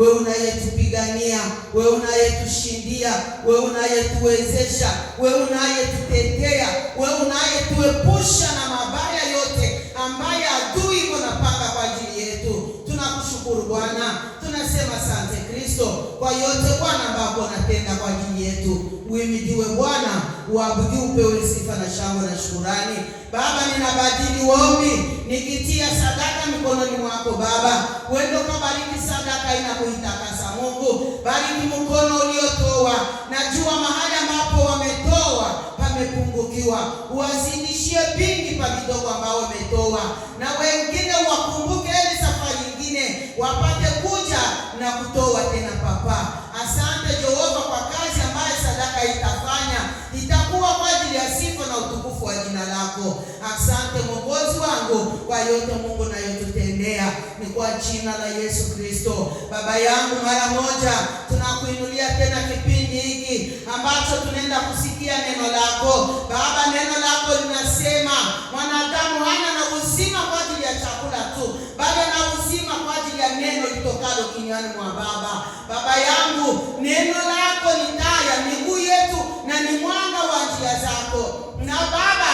Wewe unayetupigania, wewe unayetushindia, wewe unayetuwezesha, wewe unayetutetea, wewe unayetuepusha na mabaya yote ambaye adui iko napanga kwa ajili yetu. Tunakushukuru Bwana, tunasema asante Kristo kwa yote Bwana ambapo unatenda kwa ajili yetu. Uhimidiwe Bwana, uabudiwe, upewe sifa na shangwe na shukurani. Baba, ninabadili ombi nikitia sadaka mikononi mwako Baba, wendo kabariki sadaka inakuitakasa Mungu. Bariki mkono uliotoa, najua mahali ambapo wametoa pamepungukiwa, uwazidishie vingi pa vidogo ambao wametoa, na wengine wakumbuke ili safari nyingine wapate kuja na kutoa tena Papa. Asante Jehova kwa kazi ambayo sadaka itafanya, itakuwa kwa ajili ya sifa na utukufu wa jina lako. Asante Mwokozi wangu kwa yote Mungu nayotutendea, ni kwa jina la Yesu Kristo. Baba yangu, mara moja tunakuinulia tena kipindi hiki ambacho tunaenda kusikia neno lako Baba. Neno lako linasema mwanadamu hana na uzima kwa ajili ya chakula tu, bali ana uzima kwa ajili ya neno litokalo kinywani mwa Baba. Baba yangu, neno lako ni taa ya miguu yetu na ni mwanga wa njia zako. Na Baba,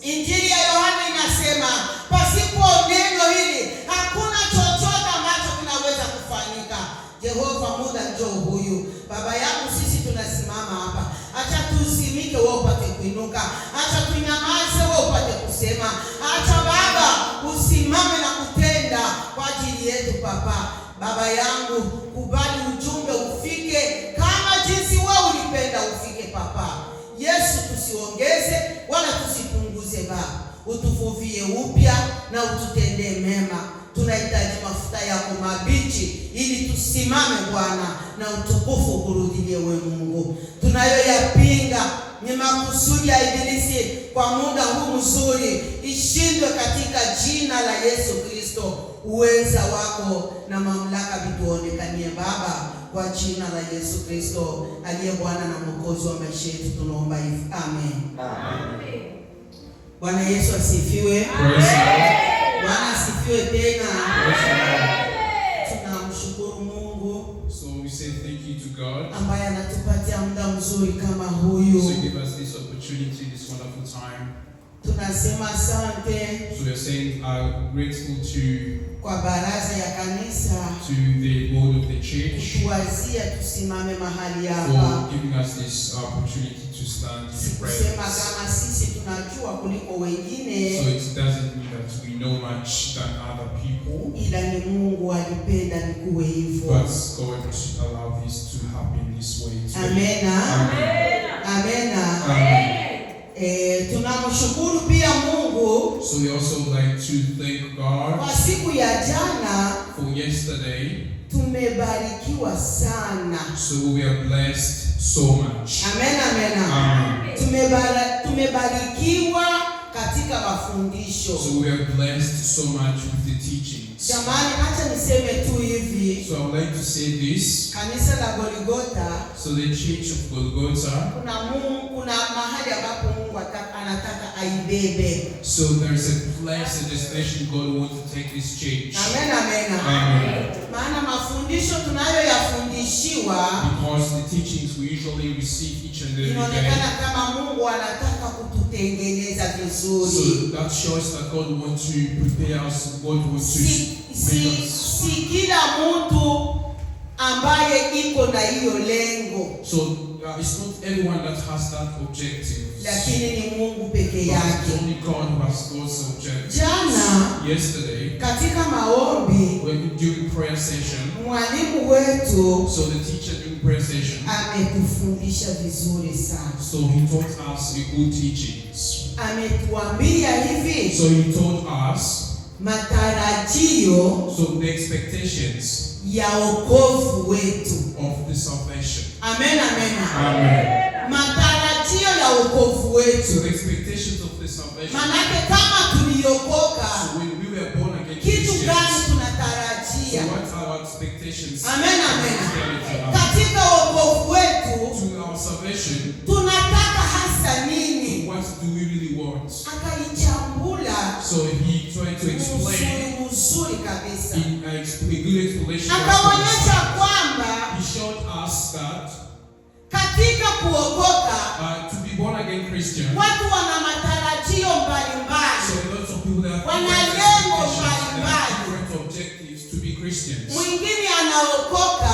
Injili ya Yohana inasema pasipo neno hili hakuna chochote ambacho kinaweza kufanyika. Jehova, muda njoo huyu. Baba yangu, sisi tunasimama hapa, acha tusimike, wewe upate kuinuka, acha tunyamaze, wewe upate kusema, acha Baba usimame na kutenda kwa ajili yetu. Papa, Baba yangu, kubali ujumbe ufike kama jinsi wewe ulipenda ufike. Papa Yesu, tusiongeze wala tusipunguze. Baba, utufufie upya na ututendee mema. Tunahitaji mafuta yako mabichi ili tusimame Bwana, na utukufu ukurudilie wewe Mungu. Tunayoyapinga ni makusudi ya Ibilisi kwa muda huu mzuri, ishindwe katika jina la Yesu Kristo. Uweza wako na mamlaka vituonekanie Baba, kwa jina la Yesu Kristo aliye Bwana na Mwokozi wa maisha yetu, tunaomba hivi, amen. Amen. Bwana Yesu asifiwe. Praise the Lord. Bwana asifiwe tena. Praise the Lord. Tunamshukuru Mungu So we say thank you to God ambaye anatupatia muda mzuri kama huyu. to give us this opportunity, this wonderful time. Tunasema asante So we are saying grateful to kwa baraza ya kanisa to the board of the church kutuwazia tusimame mahali hapa. for giving us this opportunity to stand in your Sikusema presence. kama sisi tunajua kuliko wengine, So it doesn't mean that we know much than other people, ila ni Mungu alipenda nikuwe hivyo. but God allowed this to happen this way today. Amena, Amen. amena. Amen. Tunamshukuru pia Mungu So we also like to thank God kwa siku ya jana. For yesterday. Tumebarikiwa sana. So we are blessed so much. Amen, amena. Amen. Tumebarikiwa katika mafundisho. So we are blessed so much with the teachings. Jamani, acha niseme tu hivi, So I would like to say this. Kanisa la Goligota So the Church of Golgotha, kuna mahali ambapo Mungu anataka aibebe. So there's a place, a destination God wants to take this church. Amen, amen. Amen. Maana mafundisho tunayoyafundishiwa Because the teachings we usually receive each and every day, inaonekana kama Mungu anataka kututengeneza vizuri. So that shows that God wants to prepare us, God wants to Si, make us. si kila mtu ambaye iko na hiyo lengo, So it's not everyone that has that objective. Lakini ni Mungu peke But it's yake. Only God who has those objectives. Jana Yesterday, katika maombi when during prayer session, mwalimu wetu so the teacher during prayer session, ametufundisha vizuri sana. So he taught us a good teachings. Ametuambia hivi, So he taught us matarajio so the expectations ya wokovu wetu. Of the salvation. Amen, amen. Amen. Matarajio ya wokovu wetu. So the expectations of the salvation. Manake kama tuliokoka, So when we were born again kitu gani Christians, so tunatarajia? what are our expectations? Amen, amen. Christianity? Amen. Katika wokovu wetu To our salvation, tunataka hasa nini? What do we really want? Akaichambula So he tried to explain mzuri mzuri kabisa, in a good explanation. Akaonyesha Christian, Watu wana matarajio mbalimbali. so lots of people that have Wana different lengo expectations, they have mbalimbali. different objectives to be Christians. Mwingine anaokoka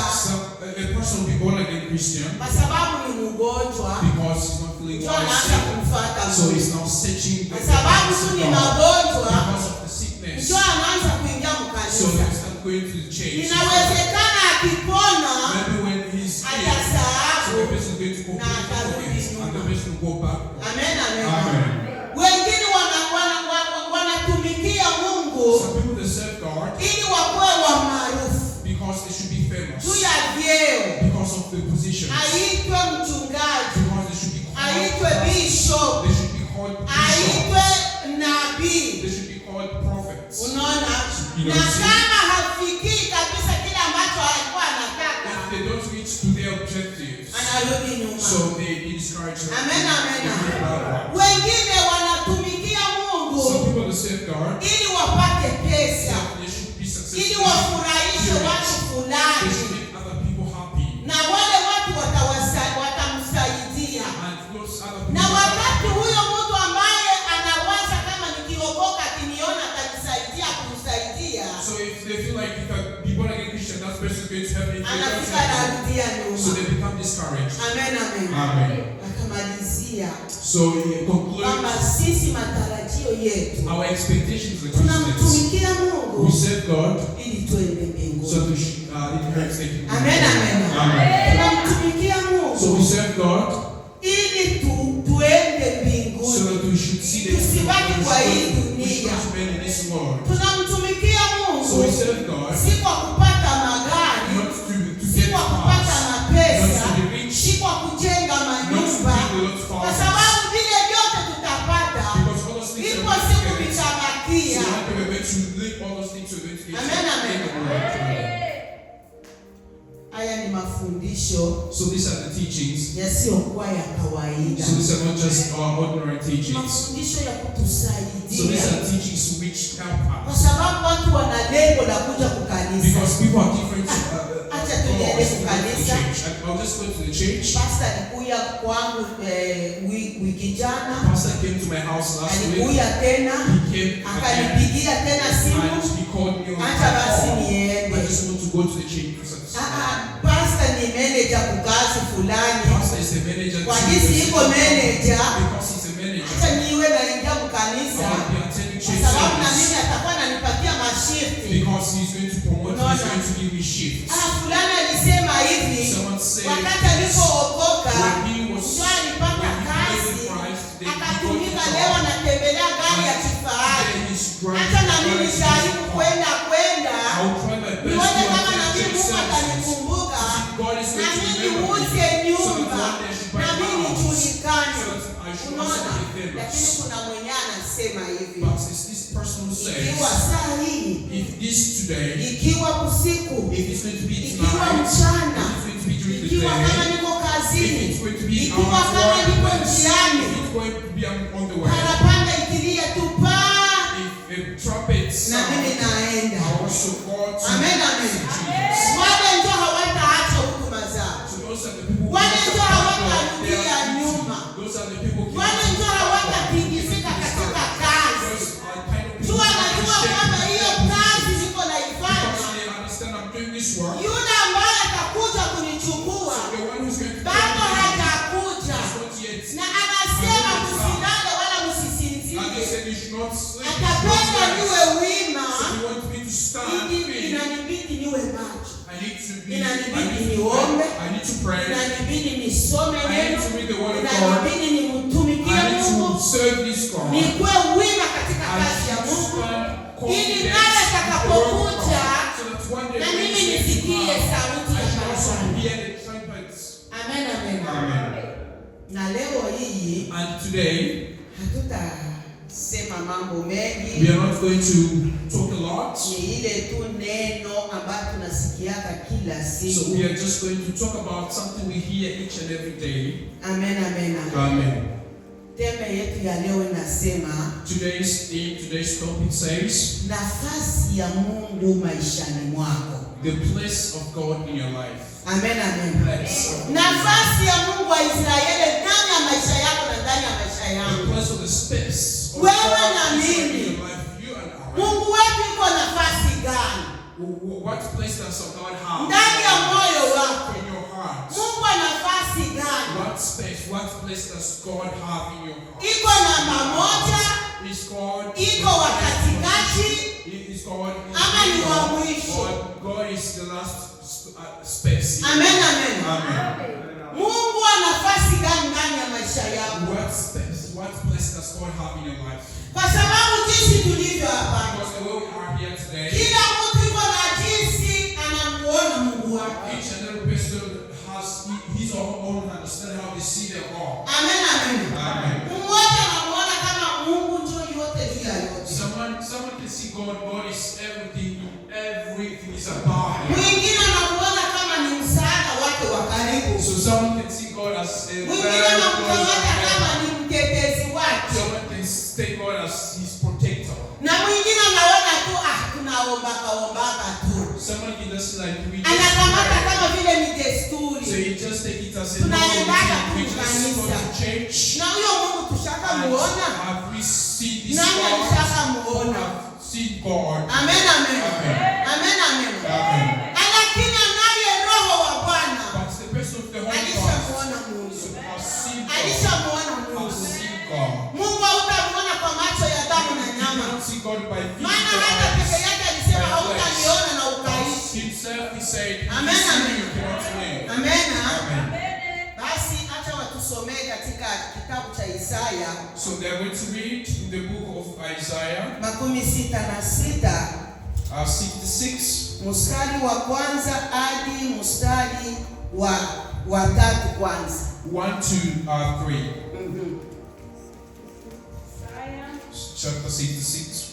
A person will be born again Christian kwa sababu ni mgonjwa, because he's not feeling ndio well, anaanza sick. kumfuata So Mungu. he's now searching the Kwa sababu tu ni God magonjwa, because of the sickness. ndio anaanza kuingia So mkanisa. he start going to the church. Inawezekana akipona Maybe when he's ill, so the atasahau. person is going to Na completely atarudi forget, and the nyuma. person will go back. Amen, amen. Amen. Wengine wanatumikia Mungu Some people, they serve God ili wakuwe wa maarufu because they should be famous, juu ya vyeo, because of the positions, aitwe mchungaji, because they should be called, aitwe bishop, they should be called bishops, aitwe nabii. they should be called prophets. Unaona, You na know, see? kama hafikii kabisa kile ambacho alikuwa anataka, If they don't reach to their objectives, anarudi nyuma. so they be discouraged. Amen, amen. They go backward. Wengine wanatumikia Some Mungu people, they serve God, ili wapate pesa, they should be ili successful. wafurahishe watu They fulani, should make other people happy. na wale watu watamsaidia. And those other Na people, wakati huyo mtu ambaye anawaza kama nikiokoka akiniona atanisaidia kumsaidia, so if they feel like if I be born again Christian, that person is going to help me. If they don't anafika help me, anarudia so nyuma. they become discouraged. Amen, amen. Amen. Akamalizia So he concludes kwamba sisi matarajio yetu our expectations as Christians. tunamtumikia We Mungu serve God ili tuende so mbinguni. that we should inherit the kingdom. Amen, amen. Amen. Tunamtumikia So Mungu we serve God ili tuende so mbinguni. that we should see the Tusibaki kingdom. kwa hii We should dunia. not remain in this world. Tunamtumikia So we Mungu serve God si kwa kupata magari, not to si get kwa kupata cars, mapesa, not to be rich, si kwa kujenga not to manyumba, build a lot of kwa houses. sababu vile vyote tutapata, Because all those things are ipo going siku to get. So vitabakia. one day we're going to leave all those things, we're going to get Amen, amen. in the world. Haya ni mafundisho So these are the teachings. yasiyokuwa ya kawaida, So these are not just our ordinary teachings. mafundisho ya So these kutusaidia, are teachings which help kwa us. sababu watu wana lengo la kuja kukanisa. Because people are different. Acha tuliende goals to go to the kukanisa. church. I'll just go to the church. Pastor alikuya kwangu wiki jana, Pastor came to my house last week. alikuya tena He came again akanipigia tena simu, and he called me on acha my basi phone. niende. I just want to go to the church to satisfy. Pastor ni manager kukazi fulani, Pastor is a manager. kwa too. jinsi iko manager, Because he's a manager. acha niwe naingia kukanisa I will be attending kwa church sababu na mimi service. atakuwa ananipatia mashifti. Because he's going to promote, he's going to give me shifts. Fulani alisema hivi Someone said wakati alipookoka when he was ndio alipata when he kazi believed in Christ, then he got akatumika, the leo job. anatembelea gari ya kifahari. Today he's driving Hata na mimi driving jaribu car. kwenda kwenda I will try my best nione to kama na attend mimi church Mungu services. atanikumbuka See, God is na going to mimi remember me. niuze So that nyumba one day I should buy na a mimi house. nijulikane. So that I should also Unaona, be lakini famous. kuna mwenye anasema hivi, But it's this person who says, ikiwa saa hii, if this today, ikiwa usiku, if it's going to be ikiwa tonight, mchana, if it's going to be during the ikiwa kama day, niko if kazini, it's going to be ikiwa out kama niko workplace, njiani, if it's going to be on the way, parapanda ikilia tu paa, if a trumpet na mimi sound, naenda. I also go to Amen, amen. Jesus. Wale ndio hawataacha huduma zao, So those are the people who wale ndio they hawatarudia are nyuma, Those are the people who wale ndio hawatatingizika katika kazi. Those are kind of people Tu who anajua shake kwamba hiyo kazi niko naifanya, because they understand I'm doing this work. yule ambaye atakuja kunichukua So the one who's going to bado take me hajakuja, is not yet. na anasema msilale wala And they msisinzie, said you should not sleep. atapenda You niwe should not rest. wima, So you want me to stand ili firm. inanibidi niwe macho, I need to be. I Inanibidi need to, niombe. I need to pray. inanibidi nisome I need neno, to read the word of God. inanibidi nimtumikie I need Mungu, to serve this God. nikuwe wima katika I kazi ya should Mungu, stand ili confident naye in the word of atakapokuja God. So that one day na when mimi he says, nisikie sauti I ya should also parapanda. hear the trumpets. Amen, amen. Amen. Na leo hii And today, hatutasema mambo mengi, we are not going to talk a lot. ni ile tu neno ambayo tunasikiaka kila So siku. we are just going to talk about something we hear each and every day. Amen, amen. Amen. Teme yetu ya leo inasema Today's theme, today's topic says nafasi ya Mungu maishani mwako. the place of God in your life. Amen, amen. Place of God. Nafasi ya Mungu wa Israeli ndani ya maisha yako na ndani ndani ya maisha The yangu? place of the space of Wewe God na is in mimi. your life, you and I. Mungu wetu iko nafasi gani What place does God have ndani ya moyo wako? in your heart? Mungu ana nafasi gani? What space, what place does God have in your heart? Iko namba moja, Is God iko wa katikati, Is God in ama ni wa the mwisho? God is the last space. Amen, amen. Amen. Mungu ana nafasi gani ndani ya maisha yako? What space, what place does God have in your life? Kwa sababu jinsi tulivyo hapa, Because the way we are here today, kila mtu iko na jinsi anamuona Mungu wake. each and every person has his or her own understanding how they see their God. Amen, amen. Amen. Mmoja anamuona kama Mungu ndio yote juu ya yote. Someone can see God. God is everything. Everything is about Him. Mwingine anamuona kama ni msaada wake wa karibu. So someone can see God as a very Mwingine close anamkamata friend. kama ni mtetezi wake, Someone can take God as his protector. na mwingine anaona tu ah, tunaombaka ombaka tu, Someone can just like we just anakamata pray. kama vile ni So desturi. you just take it as a normal Tunaendaga routine. We tu just go kanisa. to church. Na huyo Mungu And tushakamuona, have we seen this nani God? alishakamuona? Have seen God. Amen, amen, Amen. amen, amen. Amen. Lakini anaye Roho wa Bwana But the person of the Holy Ghost alishamuona Mungu, so have seen God. alishamuona Have Mungu. seen God. Mungu hautamuona kwa macho ya damu na You nyama, cannot see God by maana physical hata peke eyes. yake alisema By hautaniona na flesh. ukaishi. Himself, he said, Amen, "You see amen. me, you cannot live." Amen. Amen. Basi acha watusomee katika kitabu cha Isaya So they are going to read in the book of Isaiah 66 66, mstari wa kwanza hadi mstari wa tatu kwanza. 1 to 3. Mhm. Chapter 66.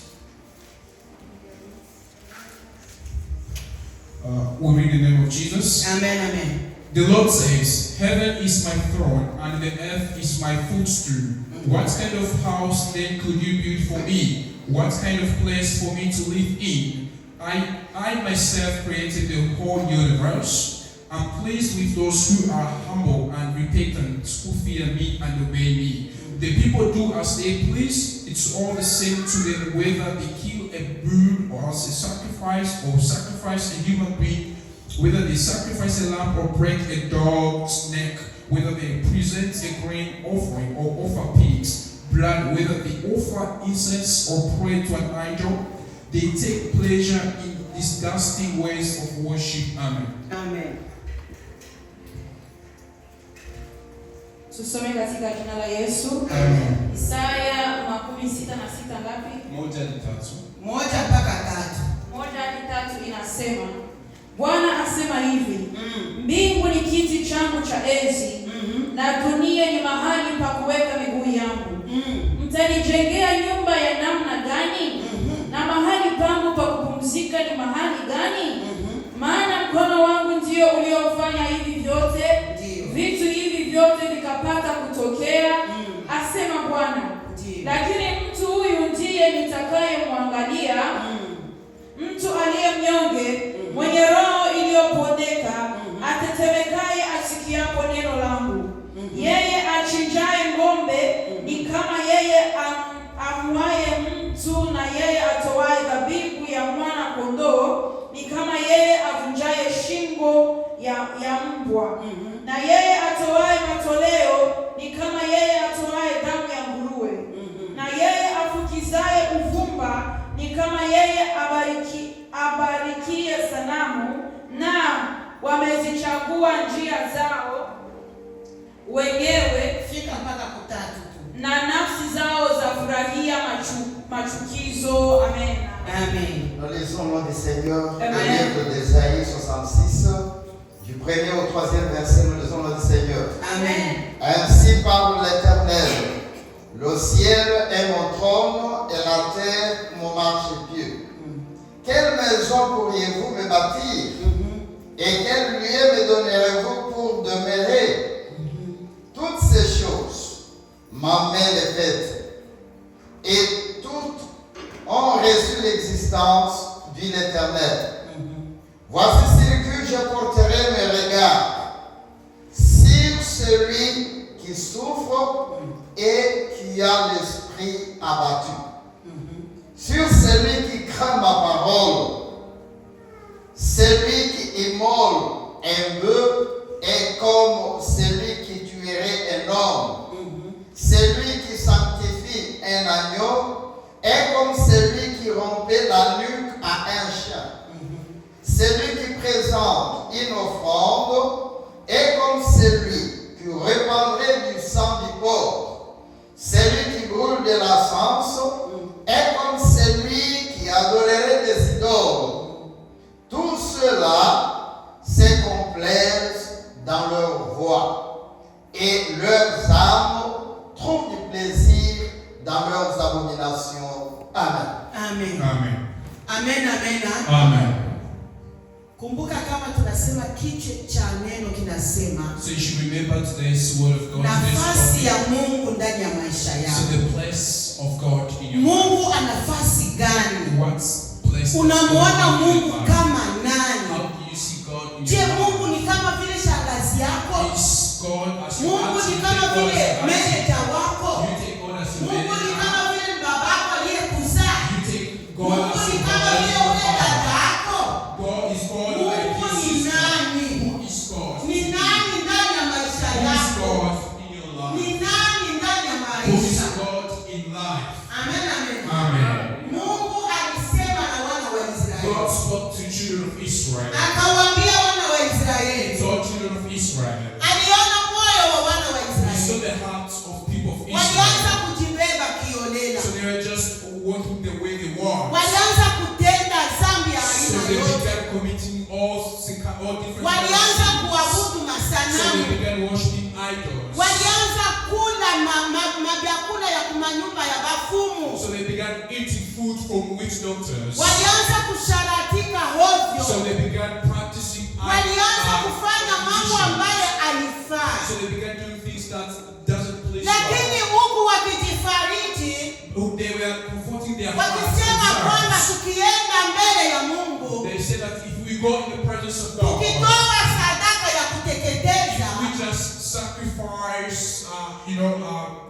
We read in the name of Jesus. Amen, amen. The Lord says, "Heaven is my throne, and the earth is my footstool. What kind of house then could you build for me? What kind of place for me to live in? I myself created the whole universe. I'm pleased with those who are humble and repentant, who fear me and obey me. The people do as they please. It's all the same to them whether they kill a bird or as a sacrifice or sacrifice a human being, whether they sacrifice a lamb or break a dog's neck, whether they present a grain offering or offer pigs' blood, whether they offer incense or pray to an idol, they take pleasure in disgusting ways of worship." Amen. Amen. Tusome katika jina la Yesu. Amen. Isaya 66 ngapi? Moja ni tatu. 1 mpaka 3. 1 hadi 3 inasema, Bwana asema hivi, Mm. mbingu ni kiti changu cha enzi Mhm. na dunia ni mahali pa kuweka miguu yangu. Mtanijengea nyumba ya namna gani? Mhm. Na mahali pangu pa kupumzika ni mahali gani? Mhm. Maana mkono wangu ndio uliofanya hivi vyote, Ndiyo. vitu hivi vyote vikapata kutokea, Mm. asema Bwana. Ndiyo. Lakini mtu huyu ndiye nitakayemwangalia, mtu aliye mnyonge, mwenye roho iliyopondeka, atetemekaye asikiapo neno langu. Yeye achinjaye ng'ombe ni kama yeye amuaye mtu, na yeye atoaye dhabihu ya mwana kondoo ni kama yeye avunjaye shingo ya mbwa, na yeye atoaye matoleo ni kama yeye atoaye damu ya nguruwe, na yeye afukizaye uvumba ni kama yeye abarikie sanamu, na wamezichagua njia zao wenyewe, Fika mpaka kutatu tu. na nafsi zao zafurahia machukizo. Amen. Amen. Nous lisons au nom du Seigneur Amen. le livre d'Ésaïe 66, du premier au troisième verset, nous lisons au nom du Seigneur. Amen. Ainsi parle l'Éternel, le ciel est mon trône et la terre mon marchepied. Quelle maison pourriez-vous me bâtir et quel lieu me donnerez-vous pour demeurer? Toutes ces choses, ma main les faites, et toutes ont reçu l'existence, dit l'Éternel. Voici sur qui je porterai mes regards, sur celui qui souffre et une offrande est comme celui qui répandrait du sang du porc. Celui qui brûle de l'encens est comme celui qui adorerait des idoles. Tout cela se complaisent dans leur voie, et leurs âmes trouvent du plaisir dans leurs abominations. Amen. Amen. Amen. Amen, amen. Amen. Kumbuka kama tunasema kichwa cha neno kinasema So you should remember today's word of God. Today's nafasi topic. ya Mungu ndani ya maisha So yako. the place of God in your life. Mungu ana nafasi gani? What place does Unamuona God in your Mungu life? kama nani? How do you see God in Je, your life? Mungu ni kama vile shangazi yako? Is God as your Mungu auntie? ni You kama take God vile as your auntie? meneja wako? You take God as your Mungu ni manager? kama vile babako aliyekuzaa? You take God Mungu as ni your kama vile ule father? dada yako? God is God like Mungu his ni sister. nani? Who is God? Ni nani ndani ya maisha Who is yako? God in your Ni life? nani ndani ya Who is maisha? God in life? Amen, amen. Amen. Mungu alisema na wana wa Israeli, God spoke to children of Israel. akawaambia wana wa He Israeli, told children of Israel. aliona moyo wa wana wa He saw Israeli, the hearts of people of walianza Israel. kujibeba kiholela, So they were just walking the way they want. walianza kutenda dhambi ya So aina they yote, began committing all different walianza kinds of kuabudu sins. So masanamu, they began worshiping idols. walianza kula mavyakula ya kumanyumba ya bafumu, So they began eating food from witch doctors. walianza kusharatika hovyo, So they began practicing walianza kufanya mambo magicians. ambayo alifaa, So they began doing things that doesn't please lakini God. huku wakijifariji They were comforting their hearts wakisema kwamba themselves. tukienda mbele ya Mungu They said that if we go in the presence of God, tukitoa sadaka ya kuteketeza we just sacrifice,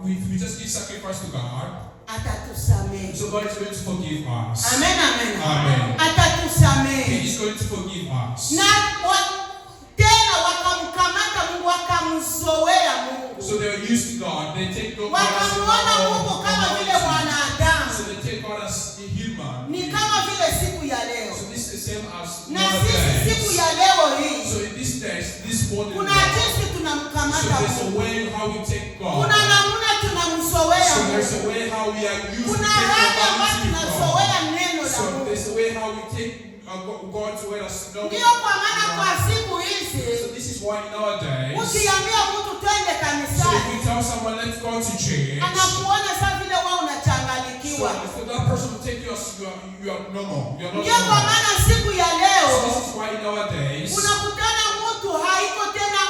if we just give sacrifice to God, atatusamehe. so God is going to forgive us. Amen, amen. Amen. Atatusamehe. He is going to forgive us. Na tena wakamkamata Mungu, wakamzoea Mungu, So they are used to God. They take God as wakamuona Mungu kama vile So mwanadamu, they take God as a human. ni kama vile siku ya leo. So this is the same as Na sisi siku nowadays. ya leo hii So in this text, this modern kuna world, jinsi so tunamkamata there's a Mungu, way how we take God. kuna namna tunamzoea So Mungu, there's a way how we are used to kuna take hali our ambayo attitude with God. tunazoea neno la So Mungu. there's a way how we take God's word as normal. Ndiyo kwa maana kwa siku hizi So this is why nowadays, ukiambia mtu twende so if kanisani, we tell someone let's go to church, anakuona saa vile wewe so, unachanganyikiwa. so that person will take you as you are normal. You are not Ndiyo kwa normal. maana siku ya leo So this is why nowadays, unakutana mtu haiko tena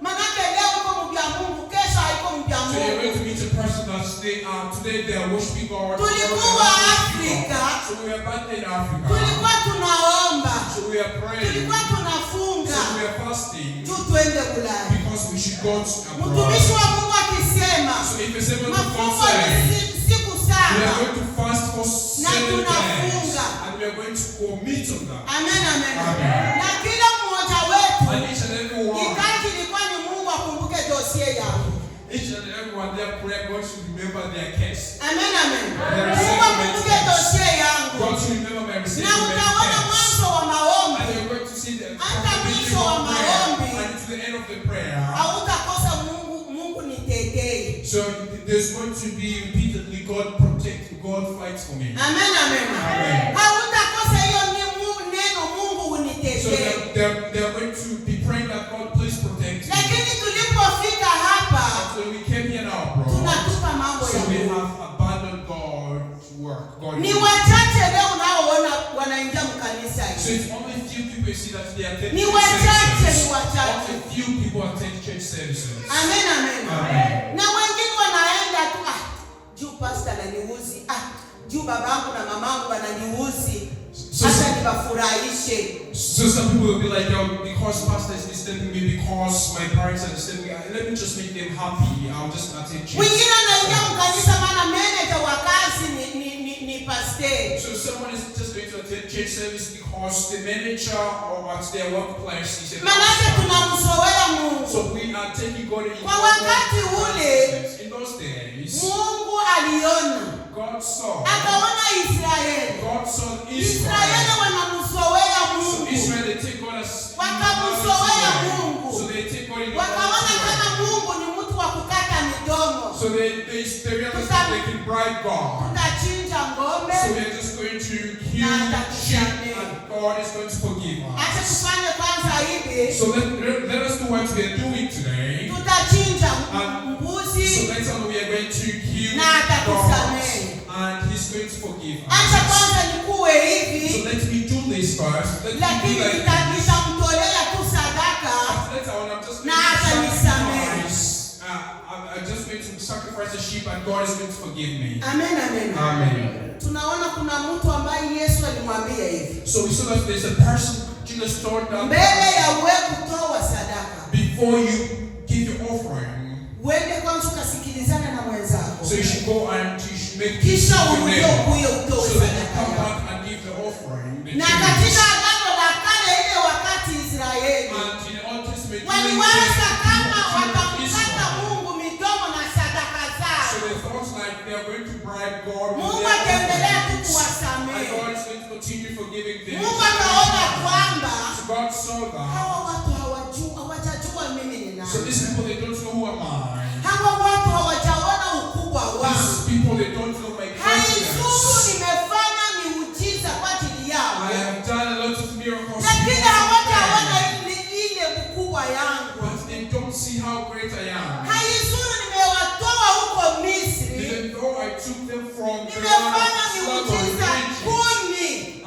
manake leo uko mbya Mungu, kesho haiko mbya so you're Mungu. going to meet a person that they are today they are worshiping God. tomorrow they are Tulikuwa not worshiping Afrika. God. So we are back in Africa. Tulikuwa tunaomba, So we are praying. tulikuwa tunafunga So we are fasting juu twende Ulaya. because we should go to Mtumishi abroad. wa Mungu akisema So if a servant of God mafungo ni says siku we are 7, going to fast for Na 7 days tunafunga. and we are going to commit on that. Amen, amen. Amen. Na kila mmoja wetu And each and every one, hitaji ilikuwa ni Mungu akumbuke dosie yangu. each and every one, their prayer, God should remember their case. Amen, amen. Their Mungu resettlement akumbuke case. dosie yangu. God should remember my Na resettlement utaona case. mwanzo wa And maombi you're going to see the Hata from the mwisho beginning wa of prayer maombi. and to the end of the prayer. hautakosa Mungu, Mungu nitetee. So there's going to be repeatedly God protect, God fights for me. Amen, amen. Amen. Hautakosa hiyo ni neno Mungu So unitetee. they're going to be praying that God please protect me. Lakini tulipofika hapa But when we came here now, bro, tunatupa mambo so ya we Mungu. have abandoned God's work. God Ni wachache leo unaoona wanaingia mkanisa So hii. it's only few people you see that they attend Ni church wachache, services. ni wachache. Only few people attend church services. Amen, amen. Amen. Na wengine wanaenda tu juu pastor ananiuzi, juu babangu na mamangu wananiuzi. So, Hata niwafurahishe. so some people will be like, oh, because pastor is disturbing me, because my parents are disturbing me, let me just make them happy. I'll just attend church. Mwingine anaingia mkanisa maana manager wa kazi ni pastor. So someone is just going to attend church service because the manager or at their workplace is a Manake pastor. tunamzoea Mungu. So we are taking God in Kwa wakati ule In those days, Mungu aliona, God saw. akaona Israeli. God saw Israeli Israel. wanamzoea So Mungu, Israel, they take God as wakamzoea is they realize that they can bribe God. Tutachinja ng'ombe, So we are just going to kill sheep and God is going to forgive acha us. tufanye kwanza hivi, So let us do what we are doing today. tutachinja So mbuzi, later on we are going to kill Na God atakusamehe. and He's going to forgive Acha us. kwanza nikuwe So hivi, let me do this first. Let me lakini do like nitamtolea tu sadaka But later on I'm just Na going to atanisamehe. sacrifice. I'm just going to sacrifice the sheep and God is going to forgive me. Amen, amen. Amen. Tunaona kuna mtu ambaye Yesu alimwambia hivi, So we saw that there's a person Jesus told that mbele ya wewe kutoa sadaka, before you give your offering, uende kwanza ukasikilizana na mwenzako, so you should go and you should make peace kisha with your urudie neighbor. ukuye utoe So that you sadaka come yako. back and give the offering. The Na Jews. katika agano la kale ile wakati Israeli And in the Old Testament, during waliwaza the kama children of watamkata Israel, Mungu midomo na sadaka so zao, they thought like they are going to bribe God with Mungu their ataendelea tu offerings. And kuwasamehe. God is going to continue forgiving them. Mungu akaona kwamba So God saw that. hawa watu hawajua, hawajajua mimi ni So nani. these people, they don't know who am I. Hawa watu hawajaona ukubwa wangu. These people, they don't know my Haizuru greatness. nimefanya miujiza kwa ajili yao, I have done a lot of miracles, lakini hawajaona ile ukubwa yangu. but they don't see how great I am. Haizuru nimewatoa huko Misri, Even though I took them from the land nimefanya of slavery, miujiza Egypt, 10,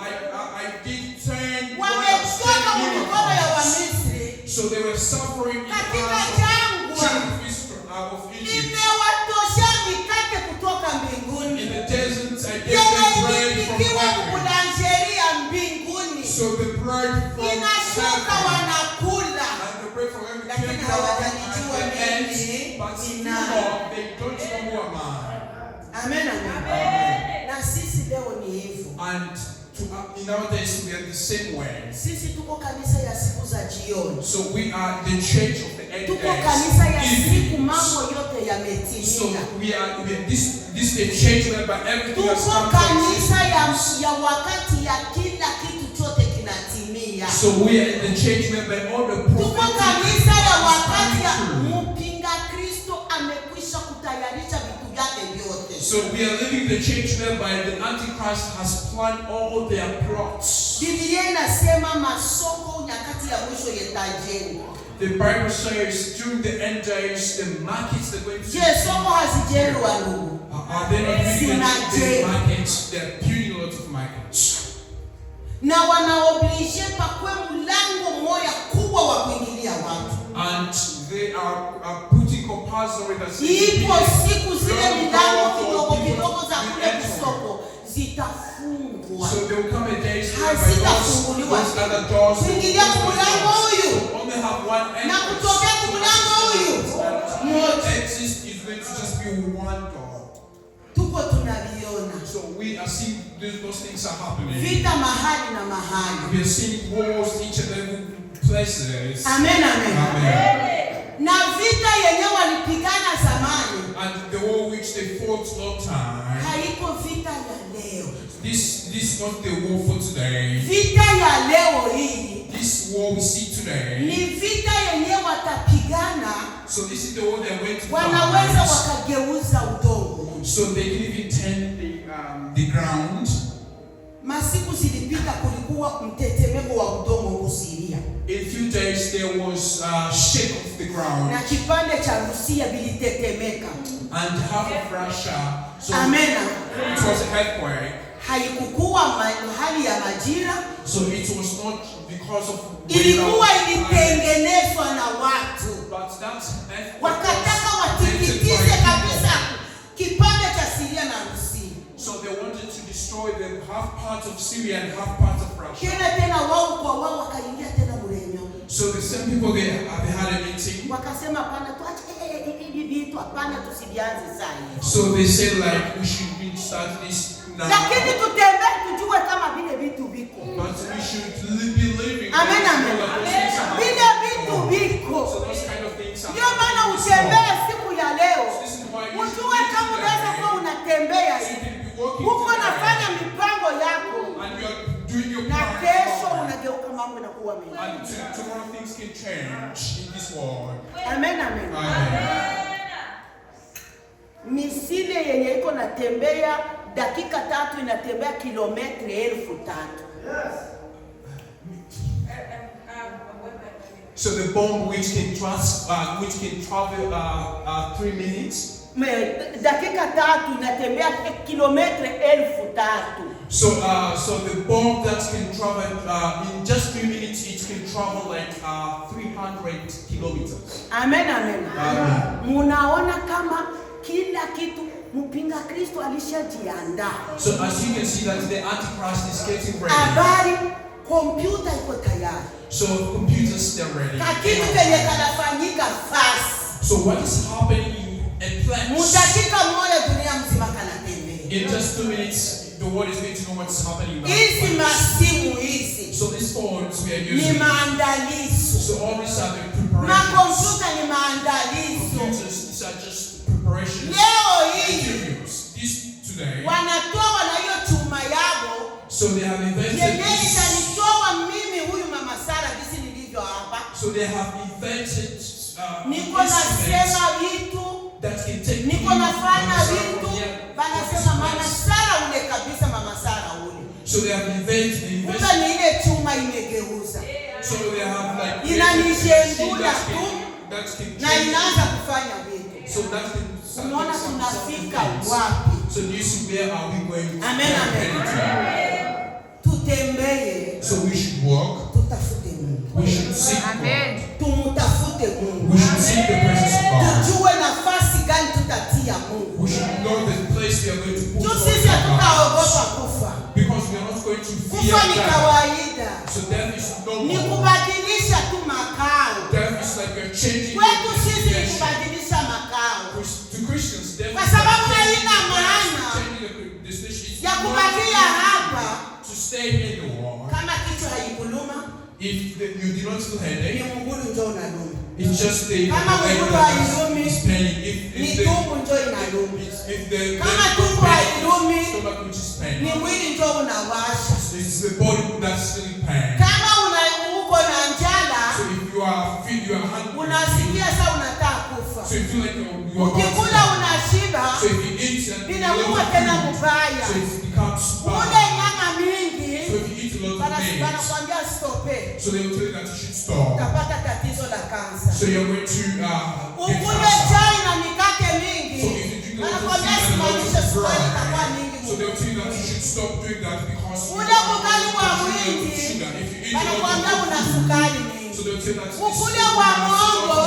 I did 10 wonders, wametoka 10 mikono ya miracles. Wamisri So they were suffering in the katika hands of jangwa, children of Israel, out of Egypt. nimewatoshea mikate kutoka In mbinguni the desert, I gave yenye them bread from ilipikiwa heaven. boulangerie ya mbinguni, So the bread from inashuka heaven. wanakula. And the bread from heaven Lakini came down hawajanijua and they mimi ate, but ni still nani. not, they don't know who am I. Amen, amen. Na sisi leo ni hivyo. And nowadays we are the same way. Sisi tuko kanisa ya siku za jioni, So we are the church of the end tuko days. kanisa ya siku evenings. mambo yote So yametimia. we are this is the church whereby everything has Tuko come to kanisa existence. ya wakati ya kila kitu chote kinatimia. So we are in the church whereby all the Tuko prophetic kanisa ya wakati ya coming true. mpinga Kristo amekwisha kutayarisha vitu vyake vyote. So we are living the church whereby the Antichrist has planned all their plots. Biblia inasema masoko nyakati ya mwisho yatajengwa. The Bible says during the end days, the markets they're going to Je, soko hazijengwa ndugu? Are they not building the Zinajengwa. markets? They're building a lot of markets. Na wanaoblige pakwe mlango moya kubwa wa kuingilia watu. And they are putting compulsory that Ipo siku zile milango kidogo kidogo za kule kusoko zitafungwa. So there will come a day whereby Hazitafunguliwa those other doors will Kuingilia kumlango huyu only have one na entrance. kutokea kumlango huyu And moja. exit is going to just be one door. Tuko tunaviona So we are seeing those things are happening. vita mahali na mahali. We are seeing wars each and every places. Amen, amen. Amen. Na vita yenye walipigana zamani And the war which they fought long time. haiko vita ya leo. This is not the war for today. Vita ya leo hii This war we see today. ni vita yenye watapigana, So this is the war they went to wanaweza fight. wakageuza udongo. So they can even turn the ground. Masiku zilipita, kulikuwa mtetemeko wa udongo huko Syria In few days there was a shake of the ground na kipande cha Rusia vilitetemeka. and half of Russia. So Amena. it was an earthquake. Haikukuwa hali ya majira, So it was not because of ilikuwa weather, ilitengenezwa na watu, but that earthquake wakataka was created by watikitize people. kabisa kipande cha Syria na Rusia. So they wanted to destroy the half part of Syria and half part of Russia. Tena tena wao kwa wao wakaingia tena mrenyo, So the same people they had a meeting. wakasema hapana, tuache hivi vitu, hapana, tusivianze sasa, So they said like we should start this now. lakini tutembee tujue kama vile vitu viko. But we should be living. Amen, amen. Those things are Vile vitu happening. viko. So those kind of things are Ndio maana happening. utembee siku ya leo, This is why you should ujue live kama unaweza today. kuwa unatembea So you hivi can be walking huko, today, nafanya mipango yako, and you are doing your na plan. kesho unageuka, mambo inakuwa mengi. And tomorrow things can change in this world. Amen, amen. Amen. Missile yenye iko natembea dakika 3 inatembea kilometri 3,000. So the bomb which can travel 3 minutes. Dakika 3 inatembea kilometri 3,000. So the bomb that can travel in just 3 minutes, it can travel like 300 kilometers. Amen, amen. Amen. Munaona kama kila kitu mpinga Kristo alishajiandaa. So as you can see that the Antichrist is getting ready. Habari kompyuta iko tayari. So computers, they're ready. Kakitu kenye kanafanyika fast. So what is happening in a place? Mudakika moja dunia mzima kanatembea. In just 2 minutes, the world is going to know what's happening in that Hizi place. masimu hizi So these phones we are ni using. maandalizo. So all these are the preparations. Makompyuta ni maandalizo. Computers, these are just preparations. Leo hii Materials. This today. wanatoa na hiyo chuma yao So they have invented yenyewe this. itanitoa mimi huyu mama Sara jinsi nilivyo hapa. So they have invented Niko nasema vitu, that can take niko you nafanya from vitu, here wanasema mama Sara ule kabisa, mama Sara ule. So they have invented. Kumbe ni ile chuma imegeuza. So they have like Inanijengula tu that can na change. inaanza kufanya vitu. So that can Unaona tunafika wapi? So do you see where are we going? Amen, amen. Tutembee. So we should walk. Tutafute Mungu. We should seek God. Tumutafute Mungu. We should seek the presence of God. Tujue nafasi gani tutatia Mungu. We should know the place we are going to put Juu God sisi in our hatutaogopa hearts. kufa. Because we are not going to fear Kufa ni death. kawaida. So death is Ni normal. kubadilisha tu makao. Death is like you're changing Kwetu your sisi ni destination. kubadilisha makao. To Christians, death Kwa is sababu like haina maana changing the destination. It's ya not kubakia hapa to stay here in the world. kama kichwa haikuluma, If you do not feel ni headache, mgulu njo unaluma. it's just the Kama mgulu hailumi, is paining. If ni the tumbo njo inaluma. if the Kama tumbo hailumi, stomach which is pain, ni mwili njo unawasha. it's the body that's feeling pain. Kama una uko na njala, So if you are feel you are hungry, unasikia saa unataka kufa. so you feel like you are about to Ukikula die. unashiba, So if you eat and inakuwa tena mubaya. so it becomes Ule bad. nyama mingi, So if you eat a lot of meat, wanakuambia stope, so they will tell you that you should stop. utapata tatizo la kansa. So you're going to get Ukunywe cancer. chai na mikate So mingi, if you drink a lot of wanakuambia tea and a lot simamisha, of sukari itakuwa bread, mingi. so they'll tell you that you should stop doing that because you Ule ugali wa mwingi, sugar. If you eat a lot wanakuambia of una sukari so mingi. they'll tell you that Ukule wa mwongo,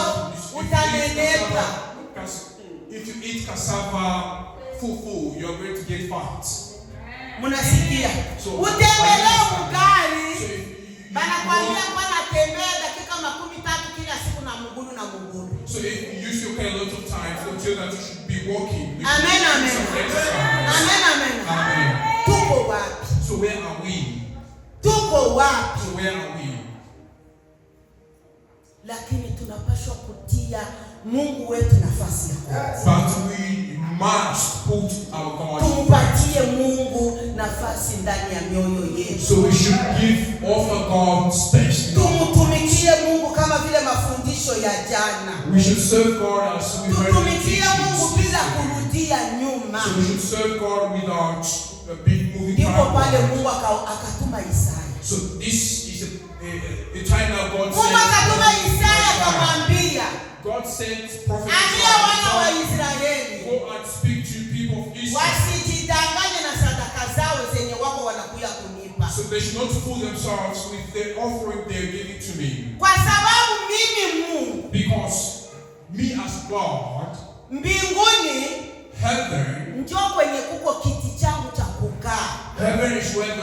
utanenepa. If you eat cassava fufu, you're going to get fat. Mnasikia? So- Utembelee So ugali, if you, banakwambia kwa natembea dakika 30 kila siku na mgulu na mgulu. so if you use your car a lot of times, they'll tell you that you should be walking. You should Amen, do amen. some exercise. Amen, amen. Amen. Tuko wapi? So where are we? Tuko wapi? So where are we? Lakini tunapaswa kutia Mungu wetu nafasi ya kwanza. But we must put our God. Tumpatie Mungu nafasi ndani ya mioyo yetu. So we should give offer God space. Tumtumikie Mungu kama vile mafundisho ya jana. We should serve God as we heard the Tutumikie Mungu teachings. bila kurudia nyuma. So we should serve God without a big moving Ndipo pale backward. Mungu akatuma Isaya. So this is a time now God Mungu sent. akatuma Isaya akamwambia, God sent prophet ambia wana wa Isaiah, Israeli go and speak to people of Israel. wasijidanganye na sadaka zao zenye wako wanakuya kunipa, So they should not fool themselves with the offering they are giving to me. kwa sababu mimi Mungu Because me as God, mbinguni heaven, njo kwenye kuko kiti changu cha kukaa, heaven is where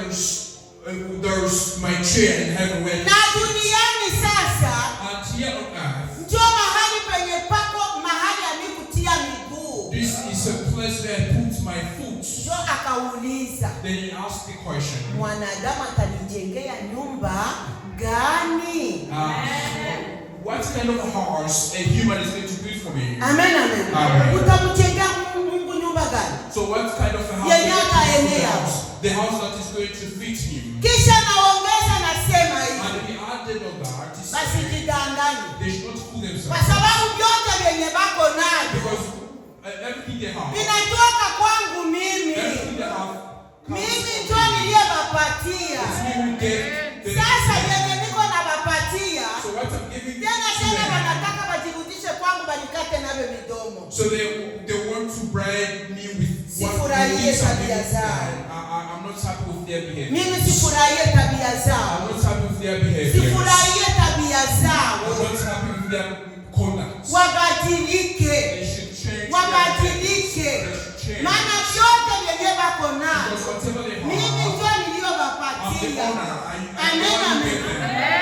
there's my chair in heaven where na duniani sasa and here on earth, njo mahali penye pako mahali amikutia miguu. this is a place where I put my foot. Njo akauliza, Then he asked the question, mwanadamu atanijengea nyumba gani? What kind of house a human is going to build for me? Amen, amen. Amen. Utamjengea Mungu nyumba gani? So what kind of a house? Yenye ataendea. The house that is going to fit him. Kisha naongeza nasema hivi, And he added on that, he said, basijidanganye they should not fool kwa themselves. sababu vyote vyenye bako navyo Because Everything they have, vinatoka kwangu mimi. Everything they have comes Mimi from njo me. niliyebapatia. It's me who gave them. Sasa yenye niko nabapatia So what I'm giving tena to tena, them, wanataka bajirudishe kwangu, banikate navyo midomo. so they want to bribe me with what Sifurahie the things I'm tabia giving to zao. them. I'm not happy with their behavior. Mimi sifurahie tabia zao, I'm not happy with their behavior. sifurahie tabia I'm zao. not happy with their conduct. Wabadilike, They should change their wabadilike, They should change. maana vyote vyenye bako nao Because whatever they mimi have, njo I'm the niliyobapatia. owner. I Amen, the one who amen. gave them.